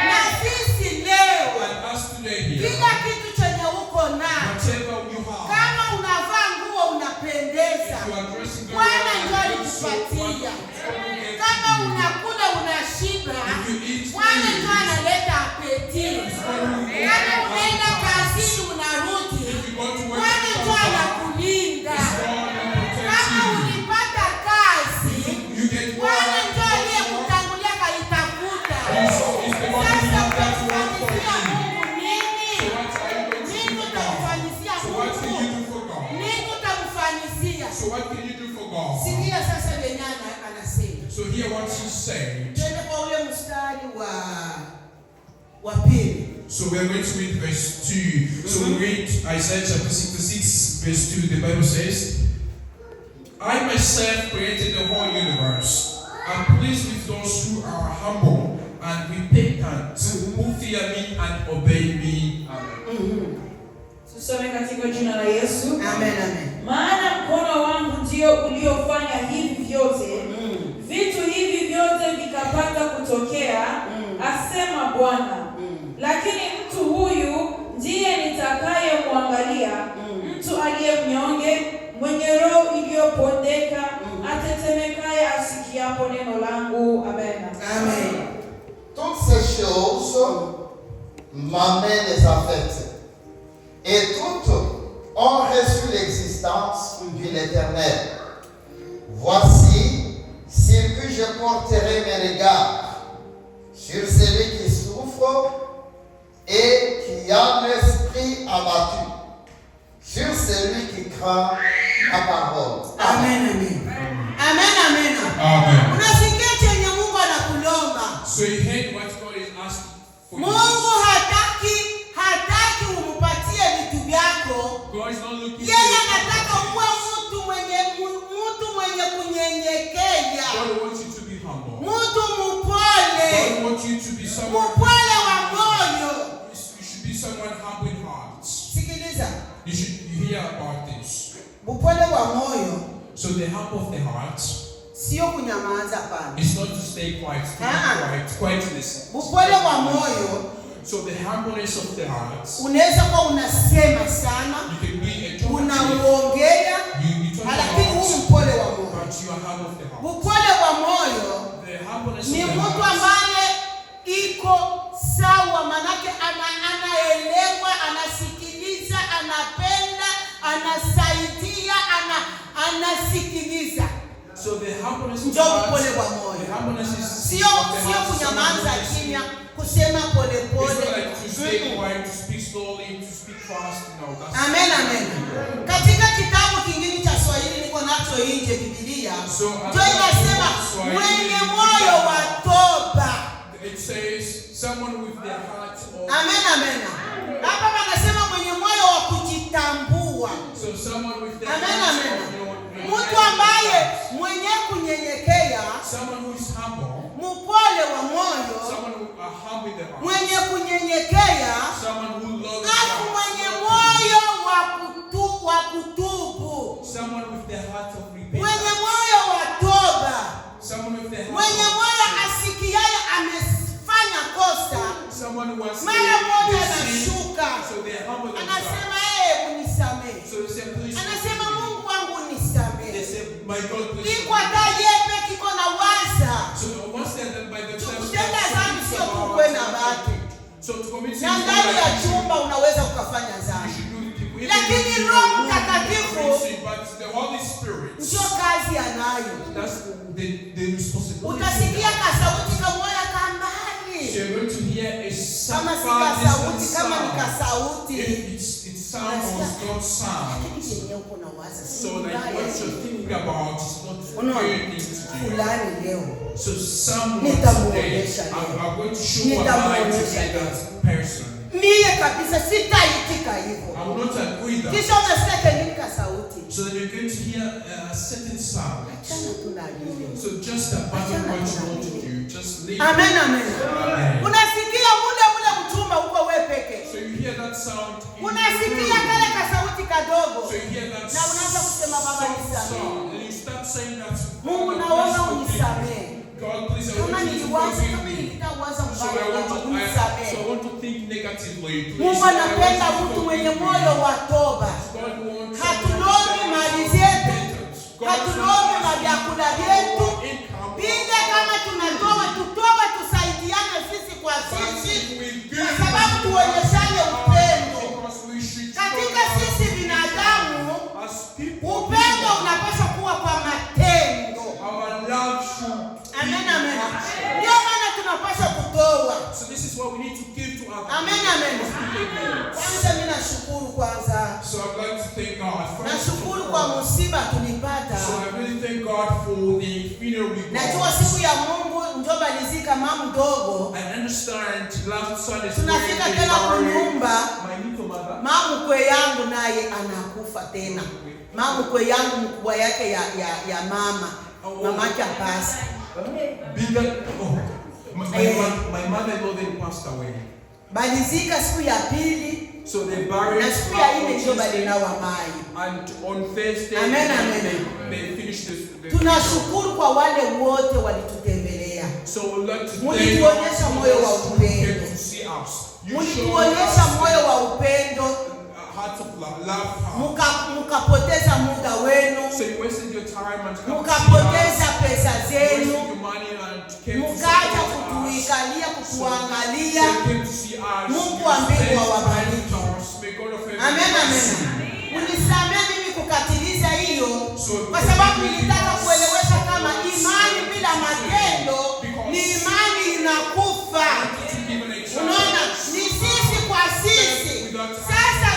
Na sisi leo And us today here, kila kitu chenye uko nao, whatever you have, kama unavaa nguo unapendeza, if you are dressing very Bwana well, ndio and so alikupatia. what God gave Kama you. unakula unashiba, If you eat Bwana food, ndio analeta appétit. it's God who Kama unaenda kazini unarudi, If you go to work, Bwana and ndio come back, anakulinda. it's God who protects Kama you. ulipata kazi, You get work, Bwana ndio you work. aliyekutangulia kaitafuta. It's the one who Sasa did that work for utamfanyizia you. Mungu nini? So what are you going to Nini do for God? utamfanyizia So what can Mungu? you do for God? Nini utamfanyizia? So what can you do for God? Sikia sasa venye anasema. So hear what he said. Twende kwa ule mstari wa pili. So we are going to read verse 2. So we read Isaiah chapter 66, verse 2. The Bible says, "I myself created the whole universe. I'm pleased with those who are humble and repentant, who fear me and obey me." Amen. Tusome katika jina la Yesu. Amen, amen. Maana mkono wangu ndio uliofanya hivi vyote, vitu hivi vyote vikapata kutokea, asema Bwana. Lakini mtu huyu ndiye nitakayemwangalia, mtu aliye mnyonge, mwenye roho iliyopondeka, atetemekaye asikiapo neno langu. Amen. Amen. Toutes ces choses, ma main les a faites. Et toutes ont reçu l'existence de l'Éternel. Voici sur qui je porterai mes regards, sur celui qui souffre et qui a l'esprit abattu, sur celui qui craint ma parole. Amen, amen. Amen, amen. Amen. Unasikia chenye Mungu anakulomba. So you heard what God is asking for you. Mungu hataki umupatie vitu vyako. God is not looking Yeye for you. anataka uwe mtu mwenye kunyenyekea, God wants you to be humble. mtu mpole, God wants you to be someone. mpole wa moyo. You should be someone humble in heart. Sikiliza, You should hear about this. upole wa moyo So the humble of the heart sio kunyamaza, hapana. is not to stay quiet, to be Ah. quiet, quietness. Upole wa moyo So the humbleness of the heart, unaweza kuwa unasema sana, you can be a talkative, unauongea, you talk a lakini lot, huu mpole wa moyo. but you are humble of the heart. Upole wa moyo The humbleness ni of the mtu heart ambaye iko sawa, manake anaelewa, anasikiliza, anapenda, anasaidia, anasikiliza. So the humbleness of the Ndio heart, upole wa moyo. the humbleness is Sio of the sio heart is kunyamaza someone who is- kimya, kusema pole It's pole. not like to stay quiet, to speak slowly, to speak fast. No, that's Amen, amen. Katika kitabu kingine cha Swahili niko nacho nje Biblia, So, ndio inasema Swahili- mwenye moyo wa toba. It says someone with their heart of Amen, amen. Hapa wanasema mwenye moyo wa kujitambua. So someone with their Amen, heart amen. of your Mtu ambaye mwenye kunyenyekea, Someone who is humble, mpole wa moyo, someone who are humble in the heart, mwenye kunyenyekea, someone who loves alafu God, mwenye moyo wa kutubu, someone with the heart of mwenye repentance, moyo wa toba, someone with the heart mwenye of moyo asikiaye amefanya kosa, someone who has mara moja they sin, anashuka, so they humble themselves. anasema ee, unisamehe. So they say, please Anasema forgive me. Mungu wangu They nisamehe. say, my God, please Iko forgive me. hata yepe kiko na waza So once they're done by themselves, kutenda they dhambi think sio tu about kuwe na watu, So to commit sin na is not ndani ya like chumba unaweza ukafanya you dhambi, should do with people. Even Lakini if you Roho do Mtakatifu commit sin, but the Holy Spirit, ndio kazi anayo. that's the responsibility. Utasikia kasauti kamoya So kambali, you're going to hear hear a Kama si far kasauti, distant kama ni sound. kasauti, If it sounds or it's not sound. lakini yenye uko na waza si So like mbaya. what you're thinking about is not Unaona? good thing to do. Fulani leo So someone today, Nitamuonyesha leo. I'm going to show who am I to Nitamuonyesha be leo. that person. Mie kabisa sitaitika hivyo. I will not agree that. Kisha unasikia kengine kasauti, So then you're going to hear a certain sound. achana tu na lile. So just abandon what you want to do. Just leave. Amen, amen. Amen. Unasikia mule mule mchumba uko wewe peke, So you hear that sound in your unasikia room. kale kasauti kadogo, So you hear that Na unaanza kusema, Baba, soft nisamehe. sound. And you start saying that, Mungu God, naomba please forgive me. unisamehe. God, please, I Kama want you to niliwaza, forgive kama me. nilitawaza So mbaya, I want Baba, to, I, unisamehe. so I want to think negatively. Please, Mungu I anapenda want you to mtu mwenye forgive me. moyo wa toba. God wants Hatulombi mali zetu, God hatulombi wants mavyakula vyetu, income. vile kama tunatoa tutoe, tusaidiane sisi kwa But sisi, if we kwa give, sababu tuonyeshane upendo. because we should Katika show sisi binadamu, as people, upendo unapaswa kuwa kwa matendo. our love should be Amen, amen. action. Ndio maana tunapaswa kutoa. So this is what we need to give to others. Amen, amen. People need. Kwanza mimi nashukuru kwanza, So I'd like to thank God. First nashukuru of kwa all, msiba tulipata. so I really thank God for the funeral we Najua got. siku ya Mungu njo balizika mama mdogo, I understand last Sunday tunafika when they tena buried kunyumba, my little mother. mama yangu naye anakufa tena. Mama mkwe yangu mkubwa yake ya mama, mamake apasi. Bigger, oh, Eh. my mother-in-law then passed away. Balizika siku ya pili So they buried na siku ya her ine on njo Tuesday, balinawa mai. and on Thursday Amen, amen. they finished this. Tunashukuru kwa wale wote walitutembelea, So we'd like to thank Mulituonyesha moyo wa those who came upendo. to see us. You showed mulituonyesha us moyo wa upendo, a heart of love, love heart. mukapoteza muda wenu, So you wasted your time and come to see us. mukapoteza pesa You wasted zenu, your money and came to mukaja support us. kutuikalia, So kutuangalia. you came to see us. Mungu You wa mbingu spent awabariki. time with us. May God of heaven Amen, bless amen. you. Unisamee mimi kukatiliza hiyo, So kwa sababu nilitaka kuelewesha kama imani bila matendo ni imani inakufa. To give an example. Unaona, ni sisi kwa sisi. Sasa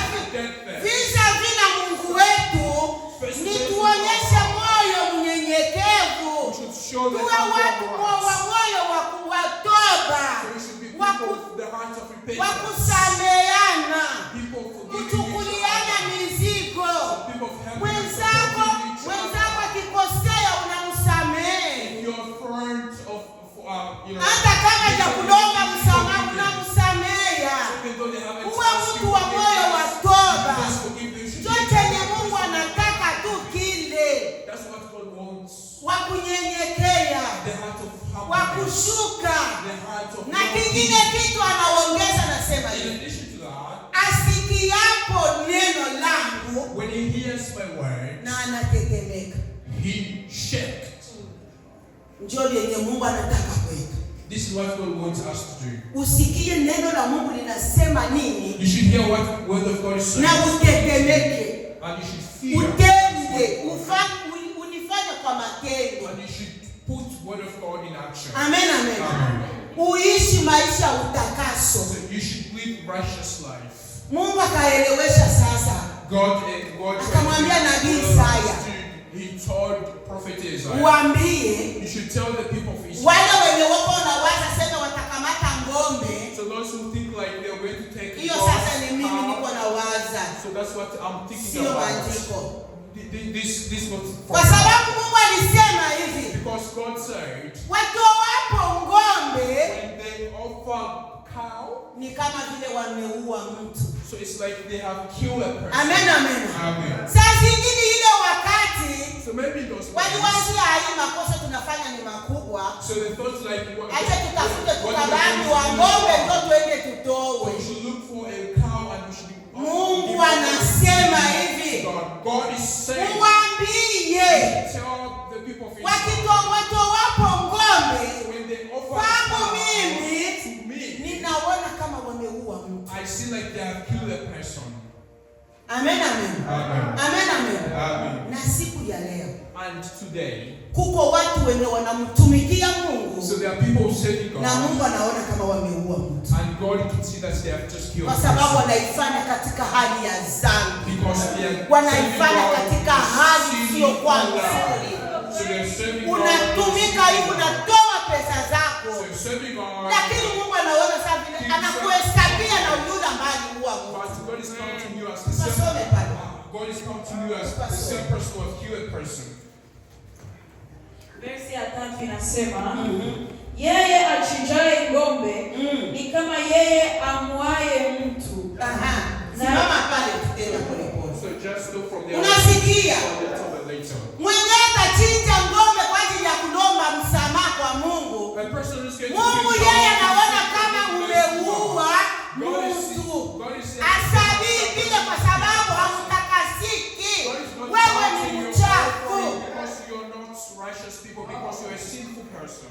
visa vina Mungu wetu ni tuonyeshe moyo We mnyenyekevu, should show the tuwe heart watu of wa us. moyo wa toba, So we should be wa people of the heart of wa repentance. kusameana, People forgiving each kuchukuliana other. mizigo. People of helping Mwenzako and supporting each other. mwenzako akikosea unamsamehe, Your friend of, you know, hata kama hajakulomba msamaha unamsamehea. even though they haven't Uwe asked mtu you wa moyo wa forgiveness, toba, just forgive them. You should cho give chenye them. Mungu anataka tu kile That's what God wants. wa kunyenyekea, The heart of wa humbleness. kushuka, The heart of na kingine kitu anaongeza, nasema In hivi, addition to that, asikiapo neno langu when he hears my word, na anatetemeka. he shaked. Njo vyenye Mungu anataka kwetu. This is what God wants us to do. Usikie neno la Mungu linasema nini You should hear what word of God is saying, na utetemeke, and you should fear, utende, ulifanye kwa matendo. and you should put word of God in action. Amen, amen. Amen. Uishi maisha ya utakaso. So you should live righteous life. Mungu akaelewesha sasa, God Akamwambia nabii Isaya. He told prophet Isaiah, uambie you should tell the people of Israel. wale wenye wako wanawaza sema watakamata ng'ombe, So those who think like they're going to take hiyo God's sasa ni mimi cow, niko nawaza, so that's what I'm thinking sio about. maandiko, This was kwa sababu Mungu alisema hivi, because God said watoapo ng'ombe when they offer cow, ni kama vile wameua mtu. so it's like they have killed a person. Amen, amen. Amen. Saa zingine ile wakati So maybe those ones, waliwazia hii makosa tunafanya ni makubwa, so they thought like what, acha tutafute what tukabambi we wa ng'ombe ndio tuende tutowe. We should look for a cow and we should Mungu anasema hivi, God. God is saying, uwaambie tell the people of Israel watowapo ng'ombe when they offer a kwangu cow mimi to me, ninaona kama wameua mtu. I see like they have killed a person. Amen, amen. Amen. Amen, amen. Amen. Na siku ya leo And today, kuko watu wenye wanamtumikia Mungu so there are people who serving na God, Mungu anaona kama wameua mtu, and God can see that they have just killed kwa a sababu person. wanaifanya katika hali ya dhambi, Because they are serving wanaifanya God katika hali in isiyokuwa sin. nzuri. So they are serving God. Unatumika hivi, unatoa pesa zako, So you're serving God, lakini Mungu anaona saa vile anakuhesabia na yule ambaye aliua mtu. but God is counting you as the same. Pasome pale. God is counting you as the same person who have killed a person. Versi ya 3 inasema, yeye achinjaye ng'ombe ni kama yeye amuaye mtu. Aha, simama pale, tutaenda polepole. So just look from there. Unasikia? We'll talk later. Mwenye atachinja ng'ombe kwa ajili ya kulomba msamaha kwa Mungu, A person who's going to Mungu kill yeye God- anaona kama umeua God is- mtu. God is saying- Asabii vile kwa sababu hautakasiki. God is not Wewe ni counting your mchafu. offering because you're not righteous people, because you're a sinful person.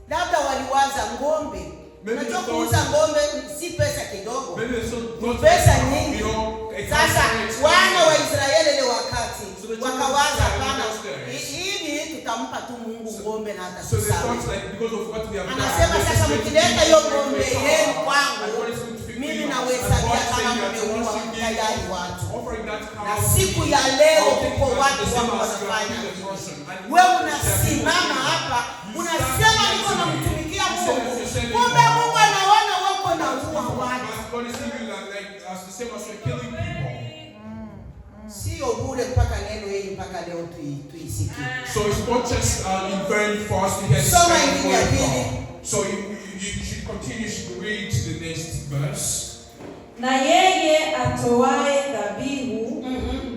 Labda waliwaza ng'ombe. Maybe Unajua they kuuza ng'ombe si pesa kidogo. Maybe there's some Ni pesa nyingi. You know, a Sasa comes wana wa Israeli ile wakati So the children wakawaza, of Israel hapana, in those days. hivi tutampa tu Mungu ng'ombe na So they atatusamehe. thought like because of what we have done, Anasema this is sasa going to mkileta be hiyo a ng'ombe great yenu cow. kwangu, And God is going to fix mimi you. nawahesabia And God kama said that mmeua once you give tayari watu. offering that cow Na to siku me, ya leo I'll take kuko you as watu the same wako as you have wanafanya killed a person. And Wewe you unasimama hapa You unasema stand niko here namtumikia today. You say Mungu, that you're serving kumbe God. Mungu anaona wako naua watu. But God is seeing you like as the same as you're killing people. Sio bure mpaka neno hili mpaka leo tuisikie. So it's not just in vain for us to hear this Soma kind of ingine ya word of pili. God. So you should continue to read the next verse. Na yeye atoaye dhabihu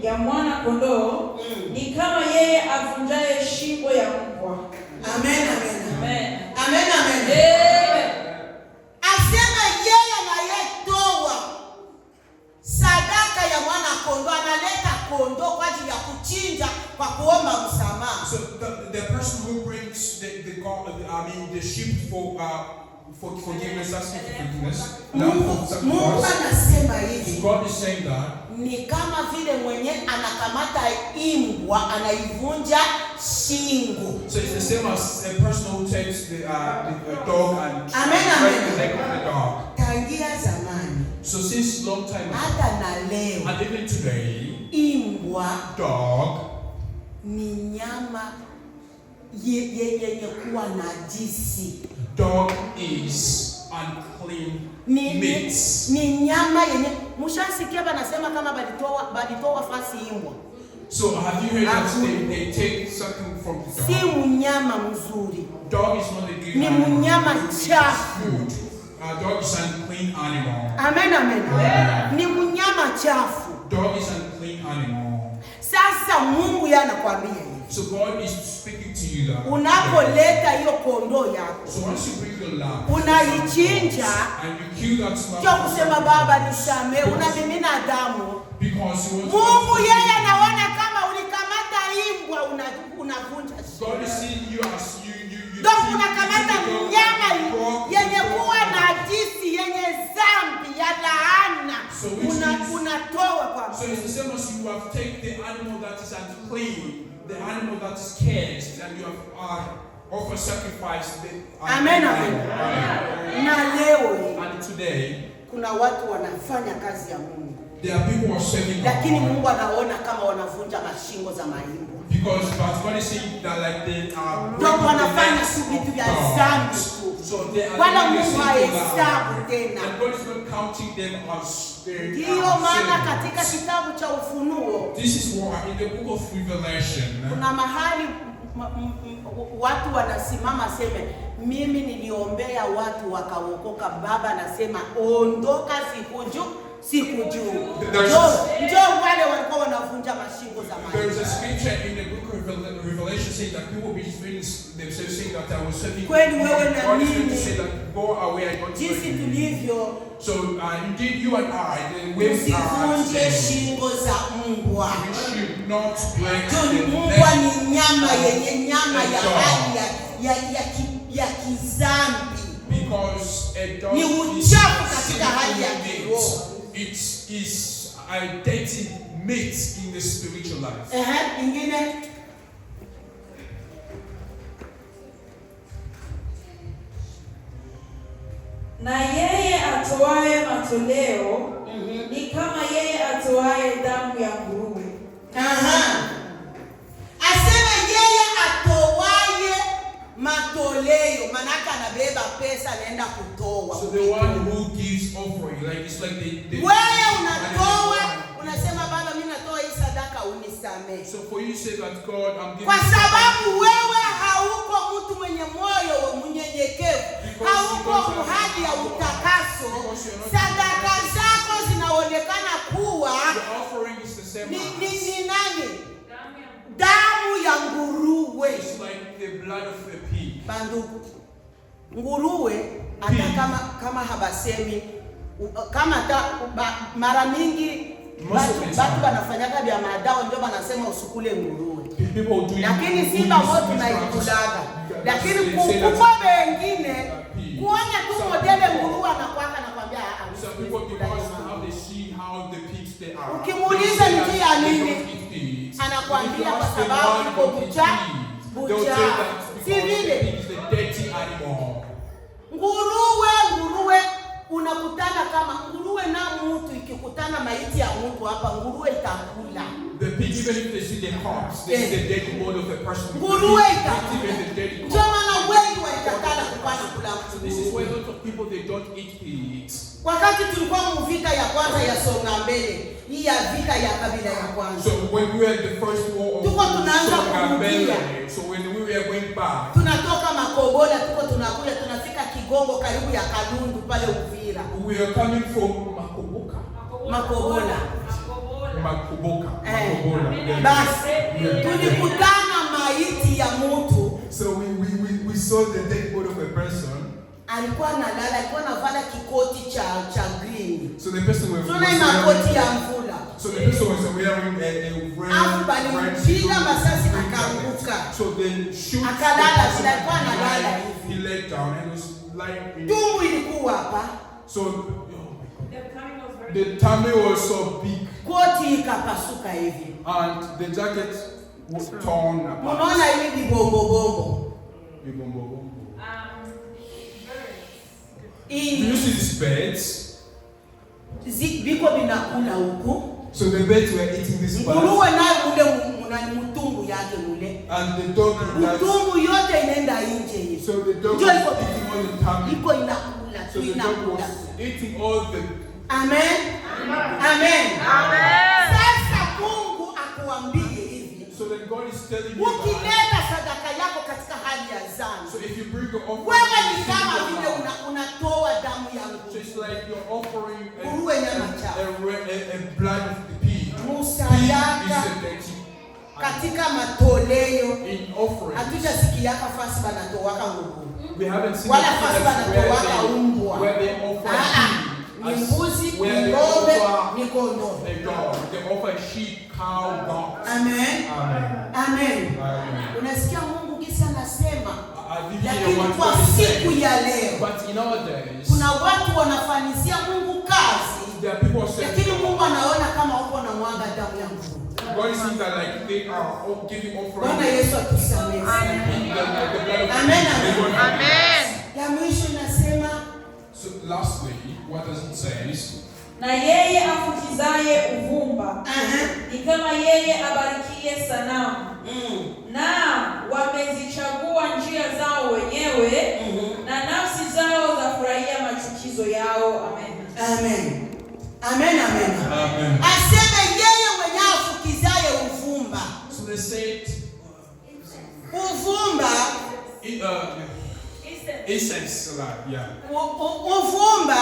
ya mwana kondoo ni kama yeye avunjaye shingo ya mbwa. Amen, amen. Amen. Amen, amen. Amen. Asema yeye anayetoa sadaka ya mwana kondoo analeta kondoo kwa ajili ya kuchinja kwa kuomba msamaha. So the person who brings the God, I mean the sheep for forgiveness, asking for forgiveness, not Mungu, for Mungu sacrifice. anasema hivi God is saying that ni kama vile mwenye anakamata imbwa anaivunja shingo. So it's the same as a person who takes the dog and Amen, breaks amen. the neck of the dog. Tangia zamani So since long time ago, hata na leo and even today, imbwa dog ni nyama yenye kuwa najisi. dog is unclean Ni, ni, meat. ni nyama yenye mushasikia banasema kama balitoa fasi imbwa. So have you heard that they take something from the Si dog? mnyama mzuri, Dog is not a good ni animal. mnyama chafu. Food. Dog is unclean animal. Amen, amen. Ni mnyama chafu. Dog is unclean animal. Sasa Mungu yeye anakuambia hivi, So God is speaking to you that unapoleta hiyo kondoo yako So once you bring your lamb unaichinja, and you kill that lamb, sio kusema Baba nisamehe, unamimina damu. because you want to Mungu yeye anaona kama ulikamata imbwa unavunja shingo. God is seeing you as you Donc you- unakamata you- you- mnyama you- yenye kuwa najisi, yenye zambi ya laana, So which means- unatoa kwa So it's the same as you have taken the animal that is unclean, the animal that is cursed, and you have offered sacrifice. The Amen, amen. Amen. Na leo hii And today kuna watu wanafanya kazi ya Mungu, there are people who are serving lakini God Mungu anaona kama wanavunja mashingo za maimbwa. because but God is seeing that like they are Donc breaking the wanafanya necks tu vitu of vya dogs. zambi tu, So they are wala doing the Mungu sinful hahesabu act. tena. And God is not counting them as they Ndiyo are maana sinners. katika kitabu cha Ufunuo This is why in the book of Revelation, kuna mahali watu wanasimama seme, mimi niliombea watu wakaokoka. Baba anasema ondoka, sikujui. Njoo wale walikuwa wanavunja mashingo there zamani. is a scripture in the book of Revelation saying that people will be themselves saying that I was serving. Kweli wewe na God is going to mimi, say that go away, I don't know jinsi you. tulivyo, So indeed, you and I, the way we are usivunje today, shingo za mbwa. we should not break Juu the mbwa neck ni nyama yenye nyama ya dog. hali ya kizambi. because a dog Ni is uchafu katika hali ya sinful kiroho. meat. It is a dirty meat in the spiritual life. Ehe, ingine. Na yeye atoaye matoleo ni kama yeye atoaye damu ya nguruwe. Aha. Asema yeye atoaye matoleo, manake anabeba pesa anaenda kutoa. So the one who gives offering, like it's like the Wewe unatoa, unasema Baba, mimi natoa hii sadaka unisamehe. So for you to say that God, I'm giving Kwa sababu wewe hauko mtu mwenye moyo wa mnyenyekevu, hauko muhali ya utakaso, sadaka zako zinaonekana kuwa the offering is the same ni, as ni nani? Damu ya nguruwe. it's like the blood of the pig. Bandugu, nguruwe hata kama habasemi kama ta, mara mingi Most of the batu time. banafanyaka vya madao ndio banasema usukule nguruwe, People do lakini who si use babo witchcraft, tunaikulaga, lakini they say that kukwa wengine pig. kuona tu Some modele people- nguruwe anakwaka nakwambia "Ah, ah, Some siwezi people kula because nyama." how they see how the pigs they are. Ukimuuliza they say ni juu ya that they nini? don't eat pigs. Anakuambia If you kwa ask them sababu why iko they don't eat bucha- pigs, they'll bucha. say that Si because the vile? pig is a dirty animal. Nguruwe unakutana kama nguruwe na mtu, ikikutana maiti ya mtu hapa, nguruwe itakula. The pig, even if they see the corpse, they see the dead body of a person. The Nguruwe pig eats itakula. even the dead Ndio corpse. maana wengi walikatala kupana kula So this is why nguruwe. a lot of people they don't eat pigs. Wakati tulikuwa muvita ya kwanza ya songa mbele, hii ya vita ya kabila ya kwanza, So when we were in the first war of Tuko tunaanza Songambele, kurudia. so when we were going back, tunatoka Makobola, tuko tunakuja tunafika Kigongo karibu ya Kalundu pale Uvira. we were coming from Makoboka. Makobola. Makoboka. Eh. Makobola. Yeah. Basi tulikutana maiti ya mtu So we saw the dead body of a person. alikuwa analala, alikuwa anavala kikoti cha green, So the person was, tuna hii makoti ya mvula, so the person was wearing a afu red, red balimpiga masasi akaanguka, So they shoot Akalala, the person vile alikuwa analala hivi. He laid down and was lying. Tumbu ilikuwa hapa, So oh my God. The tummy was so big koti ikapasuka hivi. and the jacket was torn apart. Munaona hivi vibombobombo Do hii you see these birds? viko vinakula huku, So the birds were eating this bird nguruwe nayo mule mutumbu yake mule, and the dog in that. mutumbu yote inaenda nje hivi, So the dog Ndio was iko eating all the tummy. iko inakula So tu the dog inakula. was eating all the. Amen. Amen. Sasa Mungu akuambie hivi, So then God is telling you. That, ukileta sadaka yako katika hali ya so dhambi, if you bring your offering, wewe ni kama vile unatoa damu ya so nguruwe. it's like you're offering Nguruwe nyama chafu. a blood of the pig. Pig is Musadaka a dirty animal. katika matoleo In offering, hatujasikiaka fasi banatowaka nguruwe we haven't seen wala the fasi place banatowaka umbwa. where they offer Ah, ah. pig Ni as- mbuzi, ni where they ng'ombe, offer ni kondoo. a dog. They offer sheep, cow, goat. Amen. Amen. Amen. Amen. Unasikia Mungu kisa anasema, I did hear lakini what kwa God is siku saying. ya leo But in our days, kuna watu wanafanisia Mungu kazi, there are people saying, lakini Mungu anaona kama uko na mwanga damu ya nguruwe. God is seeing that like they are all giving offering. Bwana Yesu atusamehe. In the blood of Amen, they amen. don't have. Ya mwisho inasema So lastly, what does it say? Is Na yeye afukizaye uvumba aha, ni kama yeye abarikiye sanamu. Na wamezichagua njia zao wenyewe, na nafsi zao zafurahia machukizo yao. Amen. Amen. Amen, amen. Amen. Aseme yeye mwenye afukizaye uvumba. So they said, Uvumba, incense, like, yeah. uvumba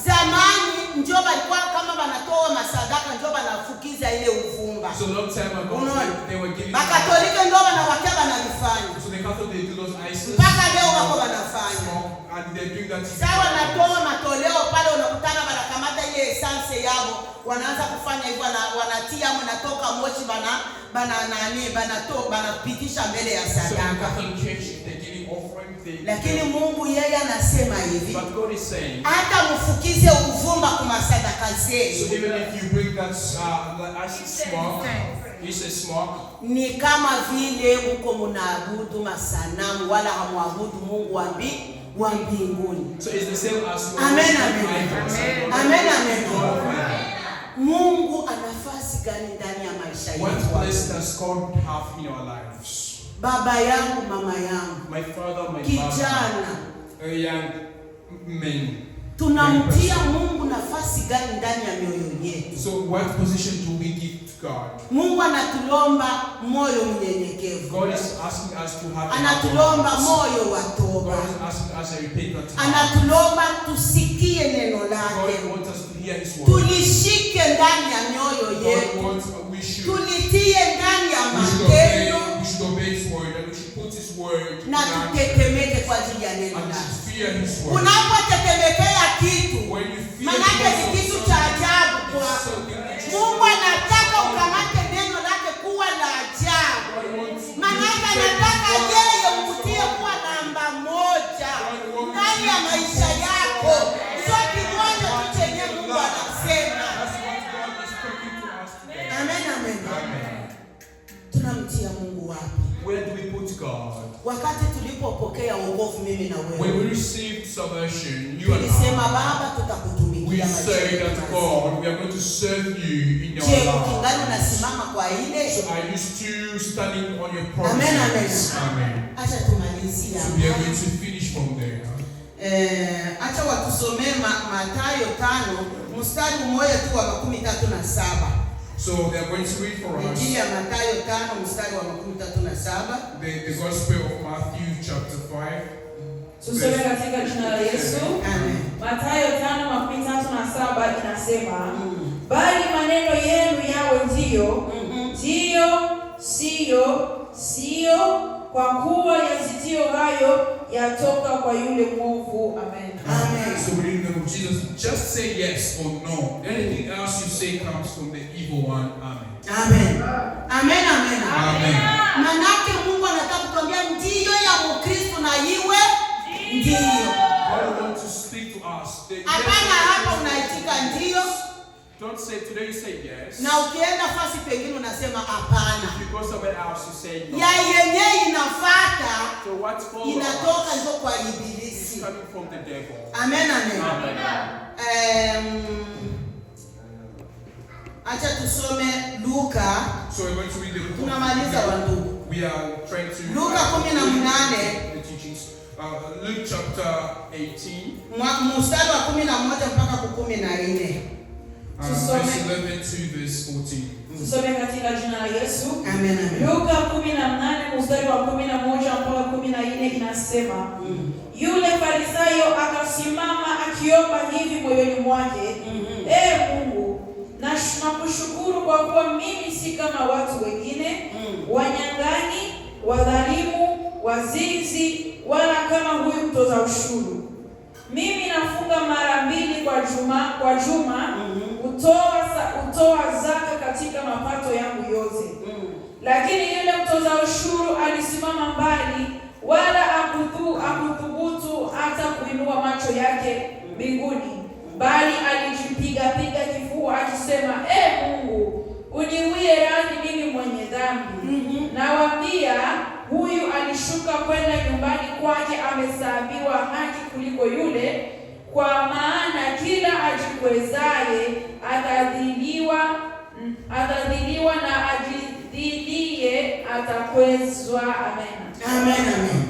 zamani njo balikuwa kama banatoa masadaka njo banafukiza ile uvumba. So long time ago, Unaona? they were giving. Bakatolike ndio banawakia banalifanya. So the Catholic they do those ices, Mpaka leo wako banafanya. smoke, and they're doing that. Sawa, natoa matoleo pale, unakutana banakamata ile essence yao, wanaanza kufanya hivyo, wanatia ama natoka moshi bana bana nani banato banapitisha mbele ya So in sadaka. Catholic Church, they're giving offering the. Lakini Mungu yeye anasema hivi, But God is saying, hata mfukize uvumba kwa masadaka so zenu even if you bring that the acid smoke, it's a smoke. Ni kama vile muko munaabudu masanamu wala hamwabudu Mungu wa mbinguni. So it's the same as you are Amen, worshiping amen. idols and not Amen, amen. God of heaven. Mungu ana nafasi gani ndani ya maisha What yetu? Place does God have in our lives? Baba yangu, mama yangu, My father, my mother, kijana, a young man. Tunamtia Mungu nafasi gani ndani ya mioyo yetu? So what position do we give to God? Mungu anatulomba moyo mnyenyekevu, God is asking us to have a anatulomba humble heart. moyo wa toba, God is asking us a repentant heart. Anatulomba tusikie neno lake, God wants us to hear His word. Tulishike ndani ya mioyo God yetu, wants we should tulitie ndani ya we should obey matendo we should obey His word and we should put His word in na action tutetemeke kwa ajili ya neno and we lake. should fear His word. Unapotetemekea kitu, When you fear manake ni because of kitu cha something, ajabu it's kwako. something which is Mungu anataka ukamate neno lake kuwa la ajabu. God wants you to Manake take anataka His yeye word umtie kuwa namba moja God wants ndani ya you to maisha put yako, God sio kimoja tu chenye Mungu anasema. That's what God is talking to us today. Amen, amen. Amen. Tunamtia Mungu wapi? Where do we put God? Wakati tulipopokea wokovu mimi na When wewe, we received salvation, you and tulisema I, Baba, we tutakutumikia maisha say yetu that mazima. God, we are going to serve you in your Je, ukingali life. unasimama kwa ile? So are you still standing on your Amen, amen. promises? Amen. Acha tumalizie So we are hapa. going to finish from there. Acha watusomee Mathayo 5 mstari mmoja tu wa 37. So they are going to read for us Injili ya Mathayo 5 mstari wa 37. the Gospel of Matthew chapter 5. Tusome katika jina la Yesu. Amen. Mathayo 5:37 inasema, bali maneno yenu yawe ndiyo, ndiyo, siyo, siyo, kwa kuwa yazidio hayo yatoka kwa yule mwovu. Amen. Amen. So we read in the name of Jesus, just say yes or no. Anything else you say comes from the evil one. Amen. Amen. Amen, amen. Amen. Manake Mungu anataka kutuambia ndiyo ya Mkristo na iwe ndiyo. God wants to speak to us. The yes Hapana, hapa of unaitika ndiyo Don't say today you say yes. Na ukienda fasi pengine unasema hapana. If you go somewhere else you say no. Ya yenye inafata So what follows inatoka ndio kwa is ibilisi. Coming from the devil. Amen, amen. Amen. Acha tusome Luka. So we're going to read the book of Tunamaliza wandugu. We are trying to Luka 18. The teachings. Luke chapter 18, Mstari wa 11 mpaka 14. Tusome. Verse 11 to verse 14. Tusome katika jina la Yesu. Amen, amen. Luka 18 mstari wa 11 mpaka 14 inasema, yule Farisayo akasimama akiomba hivi moyoni mwake, Ee Mungu, nakushukuru kwa kuwa mimi si kama watu wengine, wanyang'anyi, wadhalimu, wazinzi, wala kama huyu mtoza ushuru. Mimi nafunga mara mbili kwa juma, hutoa zaka katika mapato yangu yote. Lakini yule mtoza ushuru alisimama mbali, wala akuthubutu hata kuinua macho yake mbinguni, bali alijipiga-piga kifua akisema, E Mungu, uniwie radhi mimi mwenye dhambi. Nawaambia, huyu alishuka kwenda nyumbani kwake amehesabiwa haki kuliko yule, kwa maana kila ajikwezaye atadhiliwa na ajidhilie atakwezwa. Amen. Amen, amen.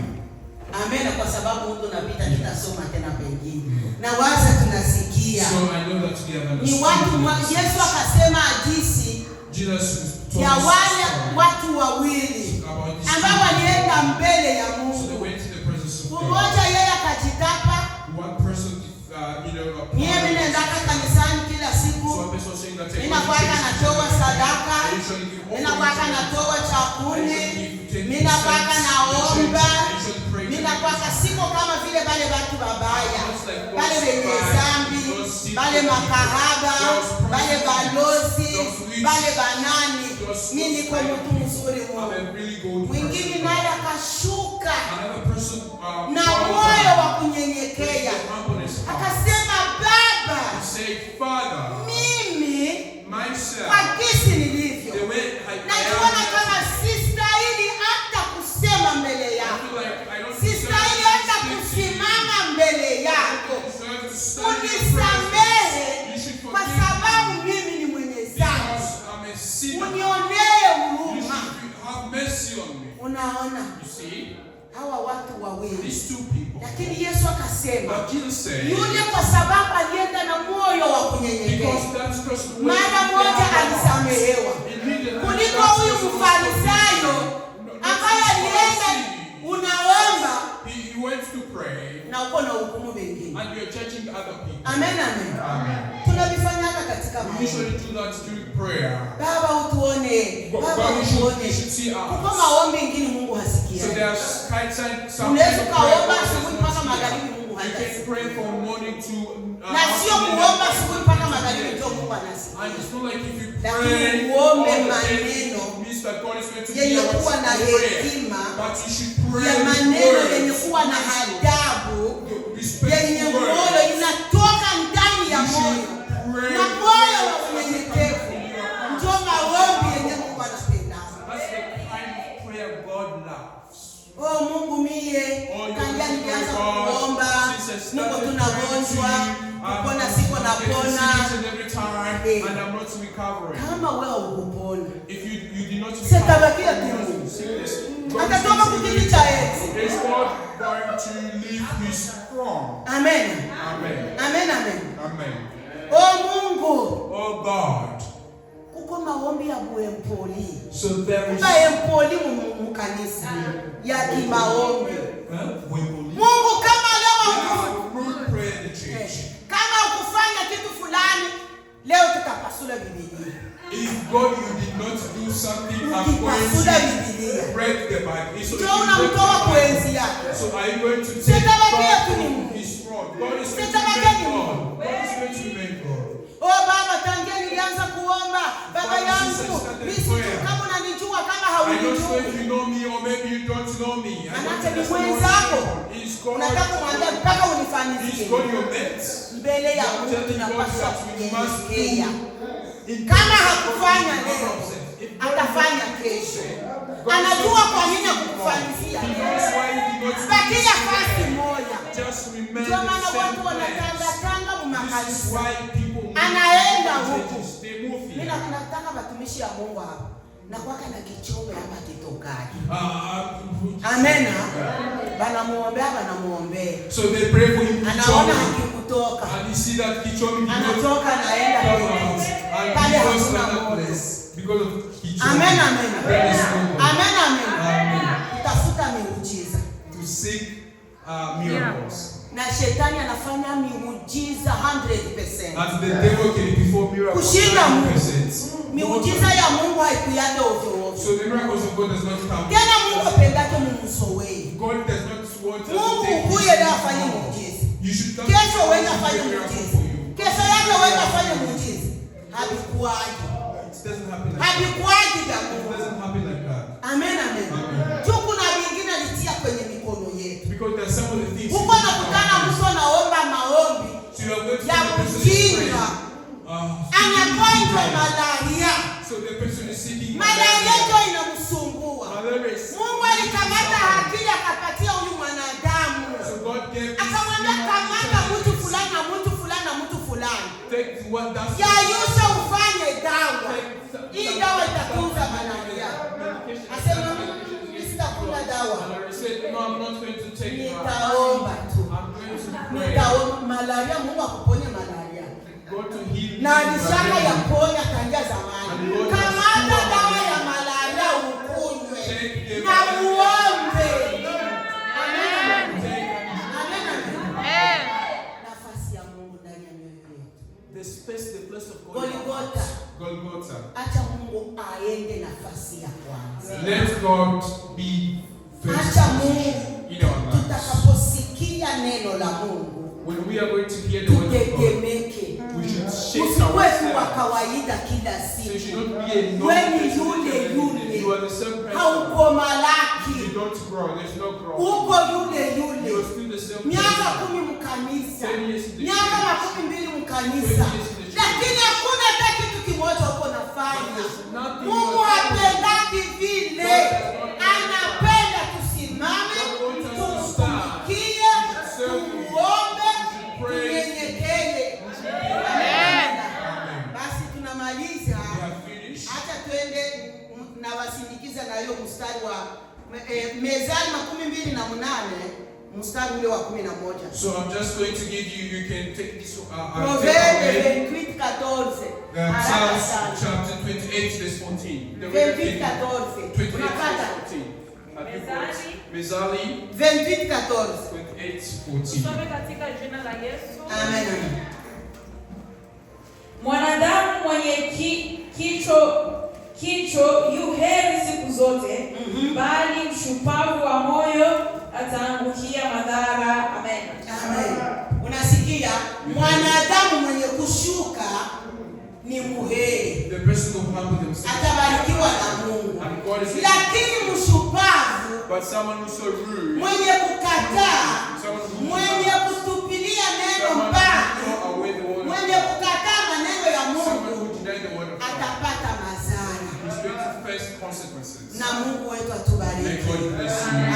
Amen, kwa sababu muda unapita, tutasoma tena pengine. Na waza tunasikia. So I know that we have Ni understood. watu wa, Yesu akasema hadisi Jesus told ya us wale story watu wawili about these ambao two. walienda mbele ya So they Mungu. went to the presence of God. Mmoja yeye akajitapa, One person, mie mimi naendaka kanisani kila siku, So one person was saying that I mimi nakwaka natoa sadaka, I usually give mimi nakwaka offerings. natoa cha I kumi, usually give 10%. mimi nakwaka naomba, I usually pray. mimi nakwaka siko kama vile bale watu babaya, Not like those bale wenye bad, zambi, those sinful bale people, makahaba, those bale prostitutes, balozi, those witches, bale banani. Mimi niko those mtu mzuri I'm Mungu. a really good Mwingine person. naye akashuka Another person na bowed moyo down wa with kunyenyekea, the humbleness heart. akasema, Baba, He said, Father, mimi myself, kwa jinsi nilivyo the way I najiona am, kama sistahili hata kusema mbele I yako, feel like I don't deserve sistahili to hata speak to you. kusimama mbele I yako. don't deserve to stand in your Unisamehe presence. You should kwa forgive me sababu mimi ni mwenye dhambi, because I'm a sinner. unionee You huruma. should have mercy on me. Unaona You see, hawa watu wawili, these two people. lakini Yesu akasema But Jesus said, yule kwa sababu alienda na moyo wa kunyenyekea, because that person went mara with moja their heart, alisamehewa immediately kuliko that huyu person was mfarisayo forgiven. No, not ambaye this alienda Pharisee. unaomba He went to pray na uko na hukumu wengine. and you're judging other people. Amen, amen. Amen. Tunavifanyaka katika We maombi. usually do that during prayer. Baba utuone, But, Baba but we should, utuone. we should see Kuko us. maombi ingine Mungu So hasikia. there's kind some Unaweza kind of prayer ukaomba God asubuhi does mpaka not hear. magharibi Mungu You can hatasikia. pray from morning to Na sio afternoon kuomba and asubuhi mpaka to magharibi night. ndio Mungu And anasikia. it's not like if you Lakini pray uombe all the day, maneno it means that God is going to yenye hear what kuwa na you pray. hekima, But you should pray ya with maneno words, yenye kuwa na adabu, yenye respectful moyo words. inatoka ndani ya You should moyo pray na moyo wa words that come unyenyekevu, from your heart. ndio maombi yenye Mungu anapenda. That's the kind of prayer God loves. Oh Mungu mie Oh, you tangia nilianza God, kuomba since I niko started tu praying to nagonjwa, you, I'm kupona siko getting napona. sick each and every time, Eh. and I'm not recovering. Kama wewe hukupona, If you did not Sitabakia recover tu. from sickness, God is atatoka going to kukiti cha enzi. Is God going to leave his throne? Amen. Amen. Amen, amen. Amen. Oh Mungu, Oh God. kuko maombi ya buempoli. So there is Kuba empoli mu kanisa ya kimaombi. Huh? We believe. Mungu kama leo We have rude prayer in the church. kama ukufanya kitu fulani leo tutapasula Biblia. If God you did not do something, I'm going Ukipasula to Biblia break the Bible. So, if ndio you break unamtoa the Bible, kuenzi yake. so are you going to take Sitabakia God tu ni from Mungu. his throne? God is going to Sitabakia remain ni God. God is going to remain God. Oh baba, tangia nilianza kuomba baba Father, since I yangu, started mimi sijui prayer, kama unanijua kama I don't know if haulijui. you know me or maybe you don't know me. I don't Manake ni understand what mwenzako. Is God, Unataka kumwambia mpaka is unifanyizie. God your mate? Mbele ya You are Mungu telling God tunapaswa that we must kunyenyekea. do in Kama hakufanya leo, If God atafanya did not kesho. do God Anajua is kwa nini not hakukufanyizia He leo. knows why he did not do Bakia it fasi today. moja. Just remain Ndio the maana same watu place. wanatangatanga This is mumakanisa. why people move Anaenda to huku. churches. They move Mimi here. nataka watumishi ya Mungu hapa. Nakwaka na kichome hapa kitokaji. Amen. Banamuombea, banamuombea. So they pray for him Anaona Kichomi. hakikutoka. And you see that Kichomi did not Anatoka anaenda come out. kwingine. And Pale he goes to hakuna another moto. place because of Kichomi. Amen, amen. There is no more. Amen, amen. Amen. Kutafuta miujiza. To seek miracles. Na shetani anafanya miujiza 100%. And the devil can perform miracles Kushinda Mungu. 100%. Miujiza ya Mungu haikuyake ovyo ovyo. So the miracles of God does not come. Tena Mungu apendake mumsowei. God does not want us to Mungu take ukuye his leo afanye no. muujiza. You should come Kesho to uende God to afanye do a miracle muujiza. for you. Kesho yake uende afanye muujiza. Havikuwaji. It doesn't happen like that. Havikuwaji vya It Mungu. doesn't happen like that. Amen, amen. Amen. Tu kuna vingine alitia kwenye mikono yetu. Because there's some of the things. Huko nakutana mtu anaomba maombi So you are going to ya see the person is kujinga. praying. Anagonjwa malaria. So the person is seeking Malaria ndio inamsumbua. Malaria is Mungu alikamata akili akapatia huyu mwanadamu. So God gave this Akamwambia human kamata mtu intelligence. fulani na mtu fulani na mtu fulani. Take what that's Yayusha ufanye dawa. Take Hii dawa itatunza malaria. Asema mimi sitakula dawa. Malaria said, no, I'm not going to take drugs. Nitaomba tu. I'm going to pray. Nitaomba malaria, Mungu akuponye malaria. God to heal me. Na alishaka ya ponya tangia zamani. Kamata dawa ya malaria ukunywe na uombe. Amen. Amen. Amen. Nafasi ya Mungu ndani ya mioyo yetu. The space, the place of God. Golgotha. Golgotha. Acha Mungu aende nafasi ya kwanza. Let God be first Acha Mungu in our lives. tutakaposikia neno la Mungu When we are going to hear the word of God, tutetemeke. we should shake Usikuwe tu wa ourselves. kawaida kila So you should siku. not be a normal Wewe ni person yule every day. yule. You are the same person. Hauko You malaki. don't grow. There's no growth. Uko yule You yule. Miaka 30, 10 mkanisa, 10 years in the miaka church, 20 mkanisa, 20 years in the church. lakini hakuna hata kitu kimoja uko But nafanya. there's nothing Mungu you are doing. hapendaki vile, anapenda tusimame, God wants us to stand, tumtumikie, serve Him, tumuombe, pray. tunyenyekee. Amen. Basi tunamaliza. We have finished. Acha twende nawasindikiza na hiyo mstari wa Mezali 28 mstari ule wa 11. So I'm just going to give you, you can take this take Proverbe away 28 14. the Haraka Psalms sana. chapter 28 verse 14. The reader 28 can- 14. 28 Unapata? verse 14. Have you got Mezali 28 14. 28 14. Tusome katika jina la Yesu. Amen. Mwanadamu mwenye kicho yu heri siku zote, bali mshupavu wa moyo ataangukia madhara. Amen. Amen. Unasikia? Mwanadamu mwenye kushuka ni muheri, The person who humble themselves atabarikiwa na Mungu. and God is Lakini mshupavu, but someone who's so rude, mwenye kukataa, someone who mwenye kutupilia neno someone who mbali, throw away the word of mwenye kukataa maneno ya someone Mungu who deny the word of God atapata madhara. is going to face consequences. Na Mungu wetu May atubariki. God bless you.